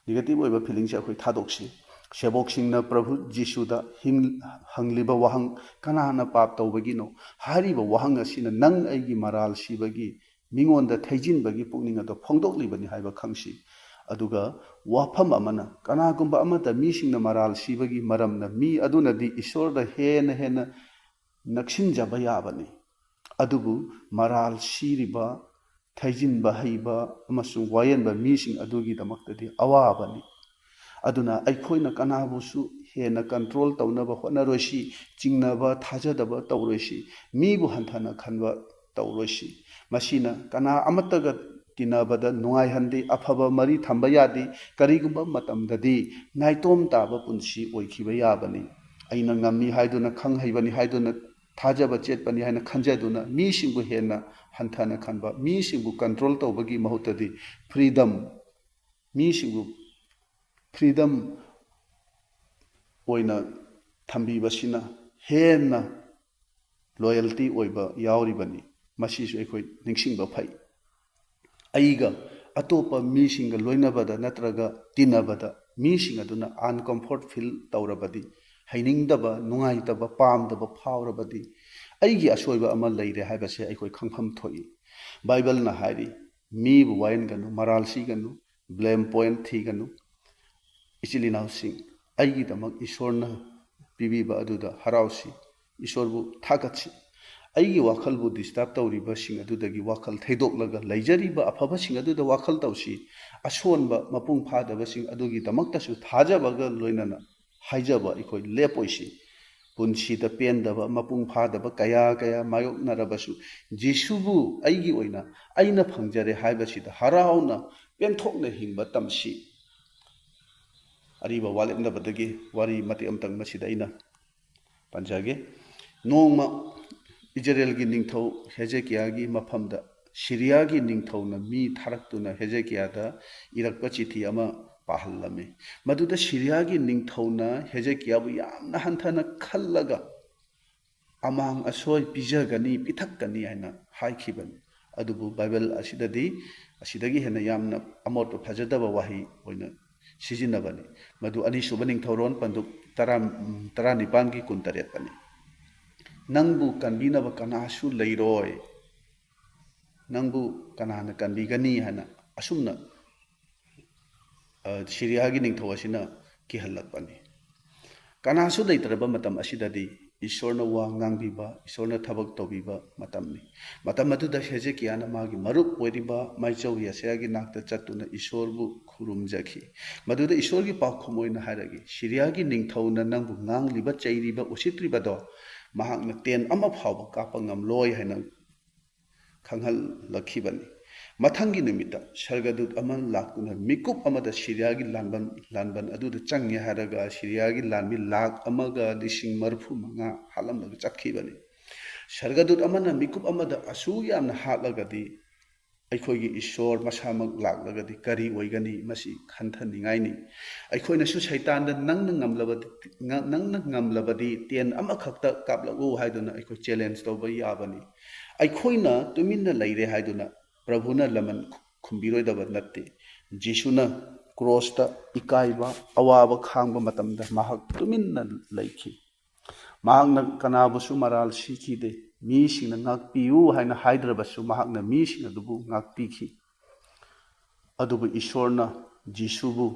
ꯅꯦꯒꯦꯇꯤꯚ ꯑꯣꯏꯕ ꯐꯤꯂꯤꯡꯁꯦ ꯑꯩꯈꯣꯏ ꯊꯥꯗꯣꯛꯁꯤ꯫ ꯁꯦꯕꯣꯛꯁꯤꯡꯅ ꯄ꯭ꯔꯚꯨ ꯖꯤꯁꯨꯗ ꯍꯤꯡ-, ꯍꯪꯂꯤꯕ ꯋꯥꯍꯪ, "ꯀꯅꯥꯅ ꯄꯥꯞ ꯇꯧꯕꯒꯤꯅꯣ?" ꯍꯥꯏꯔꯤꯕ ꯋꯥꯍꯪ ꯑꯁꯤꯅ ꯅꯪ ꯑꯩꯒꯤ ꯃꯔꯥꯜ ꯁꯤꯕꯒꯤ, ꯃꯤꯉꯣꯟꯗ ꯊꯩꯖꯤꯟꯕꯒꯤ ꯄꯨꯛꯅꯤꯡ ꯑꯗꯣ ꯐꯣꯡꯗꯣꯛꯂꯤꯕꯅꯤ ꯍꯥꯏꯕ ꯈꯪꯁꯤ꯫ ꯑꯗꯨꯒ ꯋꯥꯐꯝ ꯑꯃꯅ, ꯀꯅꯥꯒꯨꯝꯕ ꯑꯃꯠꯇ ꯃꯤꯁꯤꯡꯅ ꯃꯔꯥꯜ ꯁꯤꯕꯒꯤ ꯃꯔꯝꯅ ꯃꯤ ꯑꯗꯨꯅꯗꯤ ꯏꯁꯣꯔꯗ ꯍꯦꯟꯅ ꯍꯦꯟꯅ ꯅꯛꯁꯤꯟꯖꯕ ꯌꯥꯕꯅꯤ꯫ ꯑꯗꯨꯕꯨ ꯃꯔꯥꯜ ꯁꯤꯔꯤꯕ, ꯊꯩꯖꯤꯟꯕ ꯍꯩꯕ ꯑꯃꯁꯨꯡ ꯋꯥꯌꯦꯟꯕ ꯃꯤꯁꯤꯡ ꯑꯗꯨꯒꯤꯗꯃꯛꯇꯗꯤ ꯑꯋꯥꯕꯅꯤ꯫ ꯑꯗꯨꯅ ꯑꯩꯈꯣꯏꯅ ꯀꯅꯥꯕꯨꯁꯨ ꯍꯦꯟꯅ ꯀꯟꯇ꯭ꯔꯣꯜ ꯇꯧꯅꯕ ꯍꯣꯠꯅꯔꯣꯏꯁꯤ, ꯆꯤꯡꯅꯕ, ꯊꯥꯖꯗꯕ ꯇꯧꯔꯣꯏꯁꯤ, ꯃꯤꯕꯨ ꯍꯟꯊꯅ ꯈꯟꯕ ꯇꯧꯔꯣꯏꯁꯤ꯫ ꯃꯁꯤꯅ ꯀꯅꯥ ꯑꯃꯠꯇꯒ ꯇꯤꯟꯅꯕꯗ ꯅꯨꯡꯉꯥꯏꯍꯟꯗꯦ, ꯑꯐꯕ ꯃꯔꯤ ꯊꯝꯕ ꯌꯥꯗꯦ, ꯀꯔꯤꯒꯨꯝꯕ ꯃꯇꯝꯗꯗꯤ ꯅꯥꯏꯇꯣꯝ ꯇꯥꯕ ꯄꯨꯟꯁꯤ ꯑꯣꯏꯈꯤꯕ ꯌꯥꯕꯅꯤ꯫ ꯑꯩꯅ ꯉꯝꯃꯤ ꯍꯥꯏꯗꯨꯅ, ꯈꯪ ꯍꯩꯕꯅꯤ ꯍꯥꯏꯗꯨꯅ ꯊꯥꯖꯕ ꯆꯦꯠꯄꯅꯤ ꯍꯥꯏꯅ ꯈꯟꯖꯗꯨꯅ ꯃꯤꯁꯤꯡꯕꯨ ꯍꯦꯟꯅ ꯍꯟꯊꯅ ꯈꯟꯕ, ꯃꯤꯁꯤꯡꯕꯨ ꯀꯟꯇ꯭ꯔꯣꯜ ꯇꯧꯕꯒꯤ ꯃꯍꯨꯠꯇꯗꯤ ꯐ꯭ꯔꯤꯗꯝ, ꯃꯤꯁꯤꯡꯕꯨ ꯐ꯭ꯔꯤꯗꯝ ꯑꯣꯏꯅ ꯊꯝꯕꯤꯕꯁꯤꯅ ꯍꯦꯟꯅ ꯂꯣꯌꯦꯜꯇꯤ ꯑꯣꯏꯕ ꯌꯥꯎꯔꯤꯕꯅꯤ꯫ ꯃꯁꯤꯁꯨ ꯑꯩꯈꯣꯏ ꯅꯤꯡꯁꯤꯡꯕ ꯐꯩ꯫ ꯑꯩꯒ ꯑꯇꯣꯞꯄ ꯃꯤꯁꯤꯡꯒ ꯂꯣꯏꯅꯕꯗ ꯅꯠꯇ꯭ꯔꯒ ꯇꯤꯟꯅꯕꯗ ꯃꯤꯁꯤꯡ ꯑꯗꯨꯅ ꯑꯟꯀꯝꯐꯣꯔꯠ ꯐꯤꯜ ꯇꯧꯔꯕꯗꯤ, ꯍꯩꯅꯤꯡꯗꯕ, ꯅꯨꯡꯉꯥꯏꯇꯕ, ꯄꯥꯝꯗꯕ ꯐꯥꯎꯔꯕꯗꯤ, ꯑꯩꯒꯤ ꯑꯁꯣꯏꯕ ꯑꯃ ꯂꯩꯔꯦ ꯍꯥꯏꯕꯁꯦ ꯑꯩꯈꯣꯏ ꯈꯪꯐꯝ ꯊꯣꯛꯏ꯫ ꯕꯥꯏꯕꯜꯅ ꯍꯥꯏꯔꯤ, "ꯃꯤꯕꯨ ꯋꯥꯌꯦꯟꯒꯅꯨ, ꯃꯔꯥꯜ ꯁꯤꯒꯅꯨ, ꯕ꯭ꯂꯦꯝ ꯄꯣꯏꯟꯠ ꯊꯤꯒꯅꯨ"꯫ ꯏꯆꯤꯜ ꯏꯅꯥꯎꯁꯤꯡ, ꯑꯩꯒꯤꯗꯃꯛ ꯏꯁꯣꯔꯅ ꯄꯤꯕꯤꯕ ꯑꯗꯨꯗ ꯍꯔꯥꯎꯁꯤ, ꯏꯁꯣꯔꯕꯨ ꯊꯥꯒꯠꯁꯤ꯫ ꯑꯩꯒꯤ ꯋꯥꯈꯜꯕꯨ ꯗꯤꯁꯇꯔꯕ ꯇꯧꯔꯤꯕꯁꯤꯡ ꯑꯗꯨꯗꯒꯤ ꯋꯥꯈꯜ ꯊꯩꯗꯣꯛꯂꯒ, ꯂꯩꯖꯔꯤꯕ ꯑꯐꯕꯁꯤꯡ ꯑꯗꯨꯗ ꯋꯥꯈꯜ ꯇꯧꯁꯤ꯫ ꯑꯁꯣꯟꯕ, ꯃꯄꯨꯡ ꯐꯥꯗꯕꯁꯤꯡ ꯑꯗꯨꯒꯤꯗꯃꯛꯇꯁꯨ ꯊꯥꯖꯕꯒ ꯂꯣꯏꯅꯅ ꯍꯥꯏꯖꯕ ꯑꯩꯈꯣꯏ ꯂꯦꯞꯄꯣꯏꯁꯤ꯫ ꯄꯨꯟꯁꯤꯗ ꯄꯦꯟꯗꯕ, ꯃꯄꯨꯡ ꯐꯥꯗꯕ ꯀꯌꯥ ꯀꯌꯥ ꯃꯥꯌꯣꯛꯅꯔꯕꯁꯨ, ꯖꯤꯁꯨꯕꯨ ꯑꯩꯒꯤ ꯑꯣꯏꯅ ꯑꯩꯅ ꯐꯪꯖꯔꯦ ꯍꯥꯏꯕꯁꯤꯗ ꯍꯔꯥꯎꯅ, ꯄꯦꯟꯊꯣꯛꯅ ꯍꯤꯡꯕ ꯇꯝꯁꯤ꯫ ꯑꯔꯤꯕ ꯋꯥꯠꯂꯦꯞꯅꯕꯗꯒꯤ ꯋꯥꯔꯤ ꯃꯇꯦꯛ ꯑꯃꯇꯪ ꯃꯁꯤꯗ ꯑꯩꯅ ꯄꯟꯖꯒꯦ꯫ ꯅꯣꯡꯃ ꯏꯖꯔꯦꯜꯒꯤ ꯅꯤꯡꯊꯧ ꯍꯦꯖꯦꯀꯤꯌꯥꯒꯤ ꯃꯐꯝꯗ ꯁꯤꯔꯤꯌꯥꯒꯤ ꯅꯤꯡꯊꯧꯅ ꯃꯤ ꯊꯥꯔꯛꯇꯨꯅ ꯍꯦꯖꯦꯀꯤꯌꯥꯗ ꯏꯔꯛꯄ ꯆꯤꯊꯤ ꯑꯃ ꯄꯥꯍꯜꯂꯝꯃꯤ꯫ ꯃꯗꯨꯗ ꯁꯤꯔꯤꯌꯥꯒꯤ ꯅꯤꯡꯊꯧꯅ ꯍꯦꯖꯦꯀꯤꯌꯥꯕꯨ ꯌꯥꯝꯅ ꯍꯟꯊꯅ ꯈꯜꯂꯒ ꯑꯃꯥꯡ ꯑꯁꯣꯏ ꯄꯤꯖꯒꯅꯤ, ꯄꯤꯊꯛꯀꯅꯤ ꯍꯥꯏꯅ ꯍꯥꯏꯈꯤꯕꯅꯤ꯫ ꯑꯗꯨꯕꯨ ꯕꯥꯏꯕꯜ ꯑꯁꯤꯗꯗꯤ ꯑꯁꯤꯗꯒꯤ ꯍꯦꯟꯅ ꯌꯥꯝꯅ ꯑꯃꯣꯠꯄ ꯐꯖꯗꯕ ꯋꯥꯍꯩ ꯑꯣꯏꯅ ꯁꯤꯖꯤꯟꯅꯕꯅꯤ꯫ ꯃꯗꯨ ꯑꯅꯤꯁꯨꯕ ꯅꯤꯡꯊꯧꯔꯣꯟ ꯄꯟꯗꯨꯞ ꯇꯔꯥ, ꯇꯔꯥꯅꯤꯄꯥꯟꯒꯤ ꯀꯨꯟꯇꯔꯦꯠꯇꯅꯤ꯫ "ꯅꯪꯕꯨ ꯀꯟꯕꯤꯅꯕ ꯀꯅꯥꯁꯨ ꯂꯩꯔꯣꯏ, ꯅꯪꯕꯨ ꯀꯅꯥꯅ ꯀꯟꯕꯤꯒꯅꯤ?" ꯍꯥꯏꯅ ꯑꯁꯨꯝꯅ, ꯑ, ꯁꯤꯔꯤꯌꯥꯒꯤ ꯅꯤꯡꯊꯧ ꯑꯁꯤꯅ ꯀꯤꯍꯜꯂꯛꯄꯅꯤ꯫ ꯀꯅꯥꯁꯨ ꯂꯩꯇ꯭ꯔꯕ ꯃꯇꯝ ꯑꯁꯤꯗꯗꯤ ꯏꯁꯣꯔꯅ ꯋꯥ ꯉꯥꯡꯕꯤꯕ, ꯏꯁꯣꯔꯅ ꯊꯕꯛ ꯇꯧꯕꯤꯕ ꯃꯇꯝꯅꯤ꯫ ꯃꯇꯝ ꯑꯗꯨꯗ ꯍꯦꯖꯦꯀꯤꯌꯥꯅ ꯃꯥꯒꯤ ꯃꯔꯨꯞ ꯑꯣꯏꯔꯤꯕ ꯃꯥꯏꯆꯧ ꯌꯦꯁꯌꯥꯒꯤ ꯅꯥꯛꯇ ꯆꯠꯇꯨꯅ ꯏꯁꯣꯔꯕꯨ ꯈꯨꯔꯨꯝꯖꯈꯤ꯫ ꯃꯗꯨꯗ ꯏꯁꯣꯔꯒꯤ ꯄꯥꯎꯈꯨꯝ ꯑꯣꯏꯅ ꯍꯥꯏꯔꯛꯏ, "ꯁꯤꯔꯤꯌꯥꯒꯤ ꯅꯤꯡꯊꯧꯅ ꯅꯪꯕꯨ ꯉꯥꯡꯂꯤꯕ, ꯆꯩꯔꯤꯕ, ꯎꯁꯤꯠꯇ꯭ꯔꯤꯕꯗꯣ ꯃꯍꯥꯛꯅ ꯇꯦꯟ ꯑꯃ ꯐꯥꯎꯕ ꯀꯥꯞꯄ ꯉꯝꯂꯣꯏ" ꯍꯥꯏꯅ ꯈꯪꯍꯜꯂꯛꯈꯤꯕꯅꯤ꯫ ꯃꯊꯪꯒꯤ ꯅꯨꯃꯤꯠꯇ ꯁꯔꯒꯗꯨꯠ ꯑꯃ ꯂꯥꯛꯇꯨꯅ ꯃꯤꯀꯨꯞ ꯑꯃꯗ ꯁꯤꯔꯤꯌꯥꯒꯤ ꯂꯥꯟꯕꯟ, ꯂꯥꯟꯕꯟ ꯑꯗꯨꯗ ꯆꯪꯉꯦ ꯍꯥꯏꯔꯒ ꯁꯤꯔꯤꯌꯥꯒꯤ ꯂꯥꯟꯃꯤ ꯂꯥꯈ ꯑꯃꯒ ꯂꯤꯁꯤꯡ ꯃꯔꯤꯐꯨ ꯃꯉꯥ ꯍꯥꯠꯂꯝꯂꯒ ꯆꯠꯈꯤꯕꯅꯤ꯫ ꯁꯔꯒꯗꯨꯠ ꯑꯃꯅ ꯃꯤꯀꯨꯞ ꯑꯃꯗ ꯑꯁꯨꯛ ꯌꯥꯝꯅ ꯍꯥꯠꯂꯒꯗꯤ ꯑꯩꯈꯣꯏꯒꯤ ꯏꯁꯣꯔ ꯃꯁꯥꯃꯛ ꯂꯥꯛꯂꯒꯗꯤ ꯀꯔꯤ ꯑꯣꯏꯒꯅꯤ? ꯃꯁꯤ ꯈꯟꯊꯅꯤꯡꯉꯥꯏꯅꯤ꯫ ꯑꯩꯈꯣꯏꯅꯁꯨ ꯁꯩꯇꯥꯟꯗ "ꯅꯪꯅ ꯉꯝꯂꯕꯗꯤ, ꯅꯪꯅ ꯉꯝꯂꯕꯗꯤ ꯇꯦꯟ ꯑꯃꯈꯛꯇ ꯀꯥꯞꯂꯛꯎ" ꯍꯥꯏꯗꯨꯅ ꯑꯩꯈꯣꯏ ꯆꯦꯂꯦꯟꯖ ꯇꯧꯕ ꯌꯥꯕꯅꯤ꯫ ꯑꯩꯈꯣꯏꯅ ꯇꯨꯃꯤꯟꯅ ꯂꯩꯔꯦ ꯍꯥꯏꯗꯨꯅ ꯄ꯭ꯔꯚꯨꯅ ꯂꯃꯟ ꯈꯨꯝꯕꯤꯔꯣꯏꯗꯕ ꯅꯠꯇꯦ꯫ ꯖꯤꯁꯨꯅ ꯀ꯭ꯔꯣꯁꯇ ꯏꯀꯥꯏꯕ, ꯑꯋꯥꯕ ꯈꯥꯡꯕ ꯃꯇꯝꯗ ꯃꯍꯥꯛ ꯇꯨꯃꯤꯟꯅ ꯂꯩꯈꯤ꯫ ꯃꯍꯥꯛꯅ ꯀꯅꯥꯕꯨꯁꯨ ꯃꯔꯥꯜ ꯁꯤꯈꯤꯗꯦ꯫ "ꯃꯤꯁꯤꯡꯅ ꯉꯥꯛꯄꯤꯌꯨ" ꯍꯥꯏꯅ ꯍꯥꯏꯗ꯭ꯔꯕꯁꯨ ꯃꯍꯥꯛꯅ ꯃꯤꯁꯤꯡ ꯑꯗꯨꯕꯨ ꯉꯥꯛꯄꯤꯈꯤ꯫ ꯑꯗꯨꯕꯨ ꯏꯁꯣꯔꯅ ꯖꯤꯁꯨꯕꯨ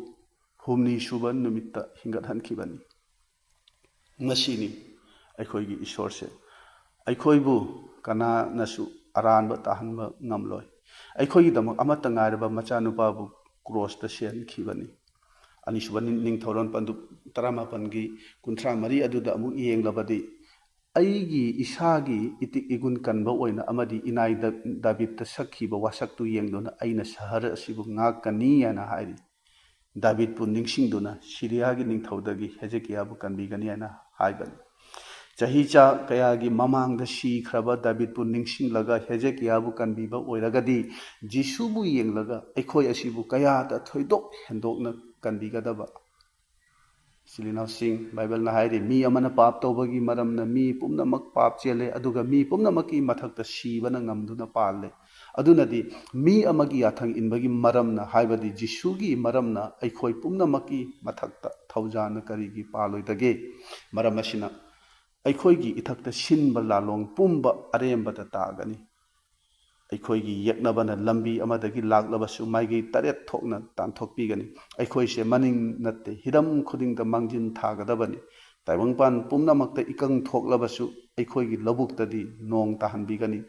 ꯍꯨꯝꯅꯤ ꯁꯨꯕ ꯅꯨꯃꯤꯠꯇ ꯍꯤꯡꯒꯠꯍꯟꯈꯤꯕꯅꯤ꯫ ꯃꯁꯤꯅꯤ ꯑꯩꯈꯣꯏꯒꯤ ꯏꯁꯣꯔꯁꯦ꯫ ꯑꯩꯈꯣꯏꯕꯨ ꯀꯅꯥꯅꯁꯨ ꯑꯔꯥꯟꯕ ꯇꯥꯍꯟꯕ ꯉꯝꯂꯣꯏ꯫ ꯑꯩꯈꯣꯏꯒꯤꯗꯃꯛ ꯑꯃꯠꯇ ꯉꯥꯏꯔꯕ ꯃꯆꯥꯅꯨꯄꯥꯕꯨ ꯀ꯭ꯔꯣꯁꯇ ꯁꯤꯍꯟꯈꯤꯕꯅꯤ꯫ ꯑꯅꯤꯁꯨꯕ ꯅꯤꯡ-, ꯅꯤꯡꯊꯧꯔꯣꯟ ꯄꯟꯗꯨꯞ ꯇꯔꯥꯃꯥꯄꯟꯒꯤ ꯀꯨꯟꯊ꯭ꯔꯥ ꯃꯔꯤ ꯑꯗꯨꯗ ꯑꯃꯨꯛ ꯌꯦꯡꯂꯕꯗꯤ, "ꯑꯩꯒꯤ ꯏꯁꯥꯒꯤ ꯏꯇꯤꯛ ꯏꯒꯨꯟ ꯀꯟꯕ ꯑꯣꯏꯅ ꯑꯃꯗꯤ ꯏꯅꯥꯏ ꯗꯥ-, ꯗꯥꯕꯤꯗꯇ ꯁꯛꯈꯤꯕ ꯋꯥꯁꯛꯇꯨ ꯌꯦꯡꯗꯨꯅ ꯑꯩꯅ ꯁꯍꯔ ꯑꯁꯤꯕꯨ ꯉꯥꯛꯀꯅꯤ" ꯍꯥꯏꯅ ꯍꯥꯏꯔꯤ꯫ ꯗꯥꯕꯤꯗꯄꯨ ꯅꯤꯡꯁꯤꯡꯗꯨꯅ ꯁꯤꯔꯤꯌꯥꯒꯤ ꯅꯤꯡꯊꯧꯗꯒꯤ ꯍꯦꯖꯦꯀꯤꯌꯥꯕꯨ ꯀꯟꯕꯤꯒꯅꯤ ꯍꯥꯏꯅ ꯍꯥꯏꯕꯅꯤ꯫ ꯆꯍꯤꯆꯥ ꯀꯌꯥꯒꯤ ꯃꯃꯥꯡꯗ ꯁꯤꯈ꯭ꯔꯕ ꯗꯥꯕꯤꯗꯄꯨ ꯅꯤꯡꯁꯤꯡꯂꯒ ꯍꯦꯖꯦꯀꯤꯌꯥꯕꯨ ꯀꯟꯕꯤꯕ ꯑꯣꯏꯔꯒꯗꯤ, ꯖꯤꯁꯨꯕꯨ ꯌꯦꯡꯂꯒ ꯑꯩꯈꯣꯏ ꯑꯁꯤꯕꯨ ꯀꯌꯥꯗ ꯊꯣꯏꯗꯣꯛ ꯍꯦꯟꯗꯣꯛꯅ ꯀꯟꯕꯤꯒꯗꯕ? ꯏꯆꯤꯜ ꯏꯅꯥꯎꯁꯤꯡ, ꯕꯥꯏꯕꯜꯅ ꯍꯥꯏꯔꯤ, "ꯃꯤ ꯑꯃꯅ ꯄꯥꯞ ꯇꯧꯕꯒꯤ ꯃꯔꯝꯅ ꯃꯤ ꯄꯨꯝꯅꯃꯛ ꯄꯥꯞ ꯆꯦꯜꯂꯦ, ꯑꯗꯨꯒ ꯃꯤ ꯄꯨꯝꯅꯃꯛꯀꯤ ꯃꯊꯛꯇ ꯁꯤꯕꯅ ꯉꯝꯗꯨꯅ ꯄꯥꯜꯂꯦ꯫ ꯑꯗꯨꯅꯗꯤ ꯃꯤ ꯑꯃꯒꯤ ꯌꯥꯊꯪ ꯏꯟꯕꯒꯤ ꯃꯔꯝꯅ, ꯍꯥꯏꯕꯗꯤ ꯖꯤꯁꯨꯒꯤ ꯃꯔꯝꯅ ꯑꯩꯈꯣꯏ ꯄꯨꯝꯅꯃꯛꯀꯤ ꯃꯊꯛꯇ ꯊꯧꯖꯥꯅ ꯀꯔꯤꯒꯤ ꯄꯥꯜꯂꯣꯏꯗꯒꯦ?" ꯃꯔꯝ ꯑꯁꯤꯅ ꯑꯩꯈꯣꯏꯒꯤ ꯏꯊꯛꯇ ꯁꯤꯟꯕ ꯂꯥꯂꯣꯡ ꯄꯨꯝꯕ ꯑꯔꯦꯝꯕꯗ ꯇꯥꯒꯅꯤ꯫ ꯑꯩꯈꯣꯏꯒꯤ ꯌꯦꯛꯅꯕꯅ ꯂꯝꯕꯤ ꯑꯃꯗꯒꯤ ꯂꯥꯛꯂꯕꯁꯨ ꯃꯥꯏꯀꯩ ꯇꯔꯦꯠ ꯊꯣꯛꯅ ꯇꯥꯟꯊꯣꯛꯄꯤꯒꯅꯤ꯫ ꯑꯩꯈꯣꯏꯁꯦ ꯃꯅꯤꯡ ꯅꯠꯇꯦ, ꯍꯤꯔꯝ ꯈꯨꯗꯤꯡꯗ ꯃꯥꯡꯖꯤꯟ ꯊꯥꯒꯗꯕꯅꯤ꯫ ꯇꯥꯏꯕꯪꯄꯥꯟ ꯄꯨꯝꯅꯃꯛꯇ ꯏꯀꯪ ꯊꯣꯛꯂꯕꯁꯨ ꯑꯩꯈꯣꯏꯒꯤ ꯂꯧꯕꯨꯛꯇꯗꯤ ꯅꯣꯡ ꯇꯥꯍꯟꯕꯤꯒꯅꯤ꯫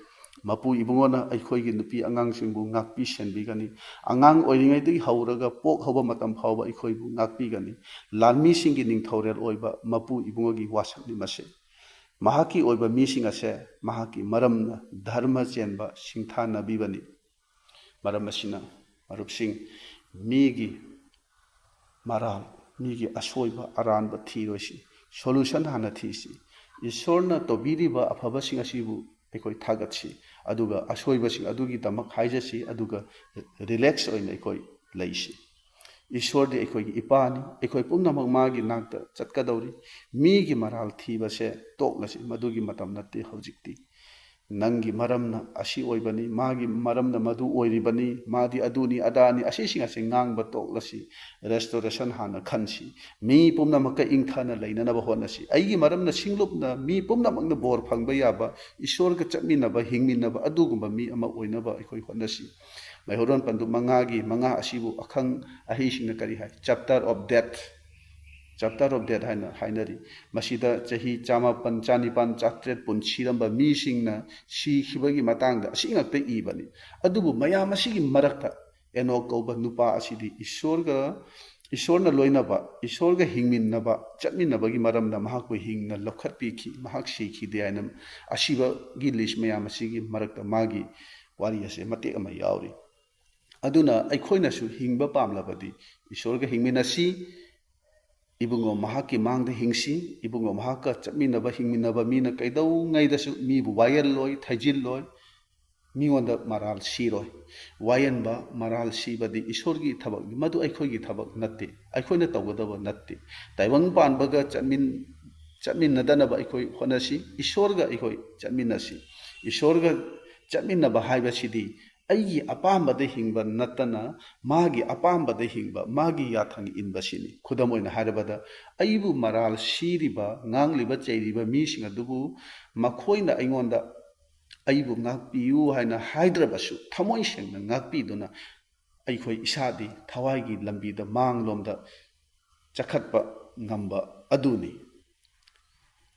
ꯃꯄꯨ ꯏꯕꯨꯡꯉꯣꯅ ꯑꯩꯈꯣꯏꯒꯤ ꯅꯨꯄꯤ ꯑꯉꯥꯡꯁꯤꯡꯕꯨ ꯉꯥꯛꯄꯤ ꯁꯦꯟꯕꯤꯒꯅꯤ꯫ ꯑꯉꯥꯡ ꯑꯣꯏꯔꯤꯉꯩꯗꯒꯤ ꯍꯧꯔꯒ ꯄꯣꯛ ꯍꯧꯕ ꯃꯇꯝ ꯐꯥꯎꯕ ꯑꯩꯈꯣꯏꯕꯨ ꯉꯥꯛꯄꯤꯒꯅꯤ꯫ ꯂꯥꯟꯃꯤꯁꯤꯡꯒꯤ ꯅꯤꯡꯊꯧꯔꯦꯜ ꯑꯣꯏꯕ ꯃꯄꯨ ꯏꯕꯨꯡꯉꯣꯒꯤ ꯋꯥꯁꯛꯅꯤ ꯃꯁꯦ꯫ ꯃꯍꯥꯛꯀꯤ ꯑꯣꯏꯕ ꯃꯤꯁꯤꯡ ꯑꯁꯦ ꯃꯍꯥꯛꯀꯤ ꯃꯔꯝꯅ ꯙꯔꯃ ꯆꯦꯟꯕ ꯁꯤꯡꯊꯥꯅꯕꯤꯕꯅꯤ꯫ ꯃꯔꯝ ꯑꯁꯤꯅ, ꯃꯔꯨꯞꯁꯤꯡ, ꯃꯤꯒꯤ ꯃꯔꯥꯜ, ꯃꯤꯒꯤ ꯑꯁꯣꯏꯕ ꯑꯔꯥꯟꯕ ꯊꯤꯔꯣꯏꯁꯤ꯫ Solution ꯍꯥꯟꯅ ꯊꯤꯁꯤ꯫ ꯏꯁꯣꯔꯅ ꯇꯧꯕꯤꯔꯤꯕ ꯑꯐꯕꯁꯤꯡ ꯑꯁꯤꯕꯨ ꯑꯩꯈꯣꯏ ꯊꯥꯒꯠꯁꯤ, ꯑꯗꯨꯒ ꯑꯁꯣꯏꯕꯁꯤꯡ ꯑꯗꯨꯒꯤꯗꯃꯛ ꯍꯥꯏꯖꯁꯤ, ꯑꯗꯨꯒ relax ꯑꯣꯏꯅ ꯑꯩꯈꯣꯏ ꯂꯩꯁꯤ꯫ ꯏꯁꯣꯔꯗꯤ ꯑꯩꯈꯣꯏꯒꯤ ꯏꯄꯥꯅꯤ, ꯑꯩꯈꯣꯏ ꯄꯨꯝꯅꯃꯛ ꯃꯥꯒꯤ ꯅꯥꯛꯇ ꯆꯠꯀꯗꯧꯔꯤ꯫ ꯃꯤꯒꯤ ꯃꯔꯥꯜ ꯊꯤꯕꯁꯦ ꯇꯣꯛꯂꯁꯤ, ꯃꯗꯨꯒꯤ ꯃꯇꯝ ꯅꯠꯇꯦ ꯍꯧꯖꯤꯛꯇꯤ꯫ ꯅꯪꯒꯤ ꯃꯔꯝꯅ ꯑꯁꯤ ꯑꯣꯏꯕꯅꯤ, ꯃꯥꯒꯤ ꯃꯔꯝꯅ ꯃꯗꯨ ꯑꯣꯏꯔꯤꯕꯅꯤ, ꯃꯥꯗꯤ ꯑꯗꯨꯅꯤ ꯑꯗꯥꯅꯤ, ꯑꯁꯤꯁꯤꯡ ꯑꯁꯤ ꯉꯥꯡꯕ ꯇꯣꯛꯂꯁꯤ꯫ Restoration ꯍꯥꯟꯅ ꯈꯟꯁꯤ꯫ ꯃꯤ ꯄꯨꯝꯅꯃꯛꯀ ꯏꯪꯊꯅ ꯂꯩꯅꯅꯕ ꯍꯣꯠꯅꯁꯤ꯫ ꯑꯩꯒꯤ ꯃꯔꯝꯅ ꯁꯤꯡꯂꯨꯞꯅ ꯃꯤ ꯄꯨꯝꯅꯃꯛꯅ ꯕꯣꯔ ꯐꯪꯕ ꯌꯥꯕ, ꯏꯁꯣꯔꯒ ꯆꯠꯃꯤꯟꯅꯕ, ꯍꯤꯡꯃꯤꯟꯅꯕ ꯑꯗꯨꯒꯨꯝꯕ ꯃꯤ ꯑꯃ ꯑꯣꯏꯅꯕ ꯑꯩꯈꯣꯏ ꯍꯣꯠꯅꯁꯤ꯫ ꯃꯩꯍꯧꯔꯣꯟ ꯄꯟꯗꯨꯞ ꯃꯉꯥꯒꯤ ꯃꯉꯥ ꯑꯁꯤꯕꯨ ꯑꯈꯪ ꯑꯍꯩꯁꯤꯡꯅ ꯀꯔꯤ ꯍꯥꯏ? Chapter of Death, Chapter of Death ꯍꯥꯏꯅ ꯍꯥꯏꯅꯔꯤ꯫ ꯃꯁꯤꯗ ꯆꯍꯤ ꯆꯥꯃꯥꯄꯟ, ꯆꯅꯤꯄꯥꯟ, ꯆꯥꯇ꯭ꯔꯦꯠ ꯄꯨꯟꯁꯤꯔꯝꯕ ꯃꯤꯁꯤꯡꯅ ꯁꯤꯈꯤꯕꯒꯤ ꯃꯇꯥꯡꯗ ꯑꯁꯤ ꯉꯥꯛꯇ ꯏꯕꯅꯤ꯫ ꯑꯗꯨꯕꯨ ꯃꯌꯥꯝ ꯑꯁꯤꯒꯤ ꯃꯔꯛꯇ ꯑꯦꯅꯣꯛ ꯀꯧꯕ ꯅꯨꯄꯥ ꯑꯁꯤꯗꯤ ꯏꯁꯣꯔꯒ, ꯏꯁꯣꯔꯅ ꯂꯣꯏꯅꯕ, ꯏꯁꯣꯔꯒ ꯍꯤꯡꯃꯤꯟꯅꯕ, ꯆꯠꯃꯤꯟꯅꯕꯒꯤ ꯃꯔꯝꯅ ꯃꯍꯥꯛꯄꯨ ꯍꯤꯡꯅ ꯂꯧꯈꯠꯄꯤꯈꯤ, ꯃꯍꯥꯛ ꯁꯤꯈꯤꯗꯦ ꯍꯥꯏꯅ ꯑꯁꯤꯕꯒꯤ list ꯃꯌꯥꯝ ꯑꯁꯤꯒꯤ ꯃꯔꯛꯇ ꯃꯥꯒꯤ ꯋꯥꯔꯤ ꯑꯁꯦ ꯃꯇꯦꯛ ꯑꯃ ꯌꯥꯎꯔꯤ꯫ ꯑꯗꯨꯅ ꯑꯩꯈꯣꯏꯅꯁꯨ ꯍꯤꯡꯕ ꯄꯥꯝꯂꯕꯗꯤ ꯏꯁꯣꯔꯒ ꯍꯤꯡꯃꯤꯟꯅꯁꯤ, ꯏꯕꯨꯡꯉꯣ ꯃꯍꯥꯛꯀꯤ ꯃꯥꯡꯗ ꯍꯤꯡꯁꯤ꯫ ꯏꯕꯨꯡꯉꯣ ꯃꯍꯥꯛꯀ ꯆꯠꯃꯤꯟꯅꯕ, ꯍꯤꯡꯃꯤꯟꯅꯕ ꯃꯤꯅ ꯀꯩꯗꯧꯉꯩꯗꯁꯨ ꯃꯤꯕꯨ ꯋꯥꯌꯦꯜꯂꯣꯏ, ꯊꯩꯖꯤꯜꯂꯣꯏ꯫ ꯃꯤꯉꯣꯟꯗ ꯃꯔꯥꯜ ꯁꯤꯔꯣꯏ꯫ ꯋꯥꯌꯦꯟꯕ, ꯃꯔꯥꯜ ꯁꯤꯕꯗꯤ ꯏꯁꯣꯔꯒꯤ ꯊꯕꯛꯅꯤ, ꯃꯗꯨ ꯑꯩꯈꯣꯏꯒꯤ ꯊꯕꯛ ꯅꯠꯇꯦ, ꯑꯩꯈꯣꯏꯅ ꯇꯧꯒꯗꯕ ꯅꯠꯇꯦ꯫ ꯇꯥꯏꯕꯪ ꯄꯥꯟꯕꯒ ꯆꯠꯃꯤꯟ-, ꯆꯠꯃꯤꯟꯅꯗꯅꯕ ꯑꯩꯈꯣꯏ ꯍꯣꯠꯅꯁꯤ, ꯏꯁꯣꯔꯒ ꯑꯩꯈꯣꯏ ꯆꯠꯃꯤꯟꯅꯁꯤ꯫ ꯏꯁꯣꯔꯒ ꯆꯠꯃꯤꯟꯅꯕ ꯍꯥꯏꯕꯁꯤꯗꯤ ꯑꯩꯒꯤ ꯑꯄꯥꯝꯕꯗ ꯍꯤꯡꯕ ꯅꯠꯇꯅ ꯃꯥꯒꯤ ꯑꯄꯥꯝꯕꯗ ꯍꯤꯡꯕ, ꯃꯥꯒꯤ ꯌꯥꯊꯪ ꯏꯟꯕꯁꯤꯅꯤ꯫ ꯈꯨꯗꯝ ꯑꯣꯏꯅ ꯍꯥꯏꯔꯕꯗ, ꯑꯩꯕꯨ ꯃꯔꯥꯜ ꯁꯤꯔꯤꯕ, ꯉꯥꯡꯂꯤꯕ, ꯆꯩꯔꯤꯕ ꯃꯤꯁꯤꯡ ꯑꯗꯨꯕꯨ ꯃꯈꯣꯏꯅ ꯑꯩꯉꯣꯟꯗ "ꯑꯩꯕꯨ ꯉꯥꯛꯄꯤꯌꯨ" ꯍꯥꯏꯅ ꯍꯥꯏꯗ꯭ꯔꯕꯁꯨ, ꯊꯃꯣꯏ ꯁꯦꯡꯅ ꯉꯥꯛꯄꯤꯗꯨꯅ ꯑꯩꯈꯣꯏ ꯏꯁꯥꯗꯤ ꯊꯋꯥꯏꯒꯤ ꯂꯝꯕꯤꯗ ꯃꯥꯡꯂꯣꯝꯗ ꯆꯈꯠꯄ ꯉꯝꯕ ꯑꯗꯨꯅꯤ꯫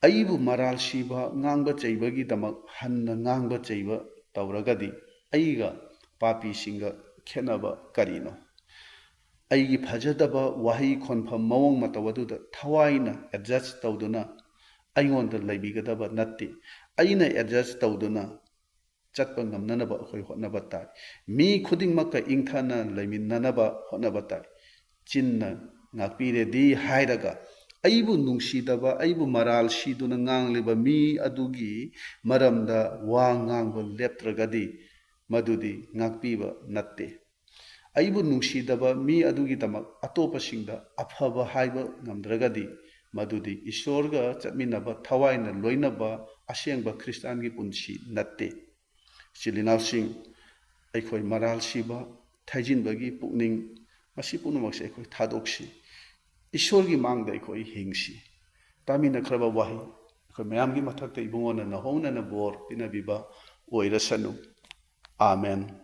ꯑꯩꯕꯨ ꯃꯔꯥꯜ ꯁꯤꯕ, ꯉꯥꯡꯕ ꯆꯩꯕꯒꯤꯗꯃꯛ ꯍꯟꯅ ꯉꯥꯡꯕ ꯆꯩꯕ ꯇꯧꯔꯒꯗꯤ ꯑꯩꯒ ꯄꯥꯄꯤꯁꯤꯡꯒ ꯈꯦꯠꯅꯕ ꯀꯔꯤꯅꯣ? ꯑꯩꯒꯤ ꯐꯖꯗꯕ ꯋꯥꯍꯩ ꯈꯣꯟꯐꯝ, ꯃꯑꯣꯡ ꯃꯇꯧ ꯑꯗꯨꯗ ꯊꯋꯥꯏꯅ ꯑꯦꯗꯖꯁ ꯇꯧꯗꯨꯅ ꯑꯩꯉꯣꯟꯗ ꯂꯩꯕꯤꯒꯗꯕ ꯅꯠꯇꯦ꯫ ꯑꯩꯅ ꯑꯦꯗꯖꯁ ꯇꯧꯗꯨꯅ ꯆꯠꯄ ꯉꯝꯅꯅꯕ ꯑꯩꯈꯣꯏ ꯍꯣꯠꯅꯕ ꯇꯥꯏ꯫ ꯃꯤ ꯈꯨꯗꯤꯡꯃꯛꯀ ꯏꯪꯊꯅ ꯂꯩꯃꯤꯟꯅꯅꯕ ꯍꯣꯠꯅꯕ ꯇꯥꯏ꯫ ꯆꯤꯟꯅ "ꯉꯥꯛꯄꯤꯔꯦꯗꯤ" ꯍꯥꯏꯔꯒ, ꯑꯩꯕꯨ ꯅꯨꯡꯁꯤꯗꯕ, ꯑꯩꯕꯨ ꯃꯔꯥꯜ ꯁꯤꯗꯨꯅ ꯉꯥꯡꯂꯤꯕ ꯃꯤ ꯑꯗꯨꯒꯤ ꯃꯔꯝꯗ ꯋꯥ ꯉꯥꯡꯕ ꯂꯦꯞꯇ꯭ꯔꯒꯗꯤ, ꯃꯗꯨꯗꯤ ꯉꯥꯛꯄꯤꯕ ꯅꯠꯇꯦ꯫ ꯑꯩꯕꯨ ꯅꯨꯡꯁꯤꯗꯕ ꯃꯤ ꯑꯗꯨꯒꯤꯗꯃꯛ ꯑꯇꯣꯞꯄꯁꯤꯡꯗ ꯑꯐꯕ ꯍꯥꯏꯕ ꯉꯝꯗ꯭ꯔꯒꯗꯤ, ꯃꯗꯨꯗꯤ ꯏꯁꯣꯔꯒ ꯆꯠꯃꯤꯟꯅꯕ, ꯊꯋꯥꯏꯅ ꯂꯣꯏꯅꯕ ꯑꯁꯦꯡꯕ ꯈ꯭ꯔꯤꯁꯇꯥꯟꯒꯤ ꯄꯨꯟꯁꯤ ꯅꯠꯇꯦ꯫ ꯏꯆꯤꯜ ꯏꯅꯥꯎꯁꯤꯡ, ꯑꯩꯈꯣꯏ ꯃꯔꯥꯜ ꯁꯤꯕ, ꯊꯩꯖꯤꯟꯕꯒꯤ ꯄꯨꯛꯅꯤꯡ, ꯃꯁꯤ ꯄꯨꯝꯅꯃꯛꯁꯦ ꯑꯩꯈꯣꯏ ꯊꯥꯗꯣꯛꯁꯤ꯫ ꯏꯁꯣꯔꯒꯤ ꯃꯥꯡꯗ ꯑꯩꯈꯣꯏ ꯍꯤꯡꯁꯤ꯫ ꯇꯥꯃꯤꯟꯅꯈ꯭ꯔꯕ ꯋꯥꯍꯩ ꯑꯩꯈꯣꯏ ꯃꯌꯥꯝꯒꯤ ꯃꯊꯛꯇ ꯏꯕꯨꯡꯉꯣꯅ ꯅꯧꯍꯧꯅꯅ ꯕꯣꯔ ꯄꯤꯅꯕꯤꯕ ꯑꯣꯏꯔꯁꯅꯨ꯫ ꯑꯥꯃꯦꯟ꯫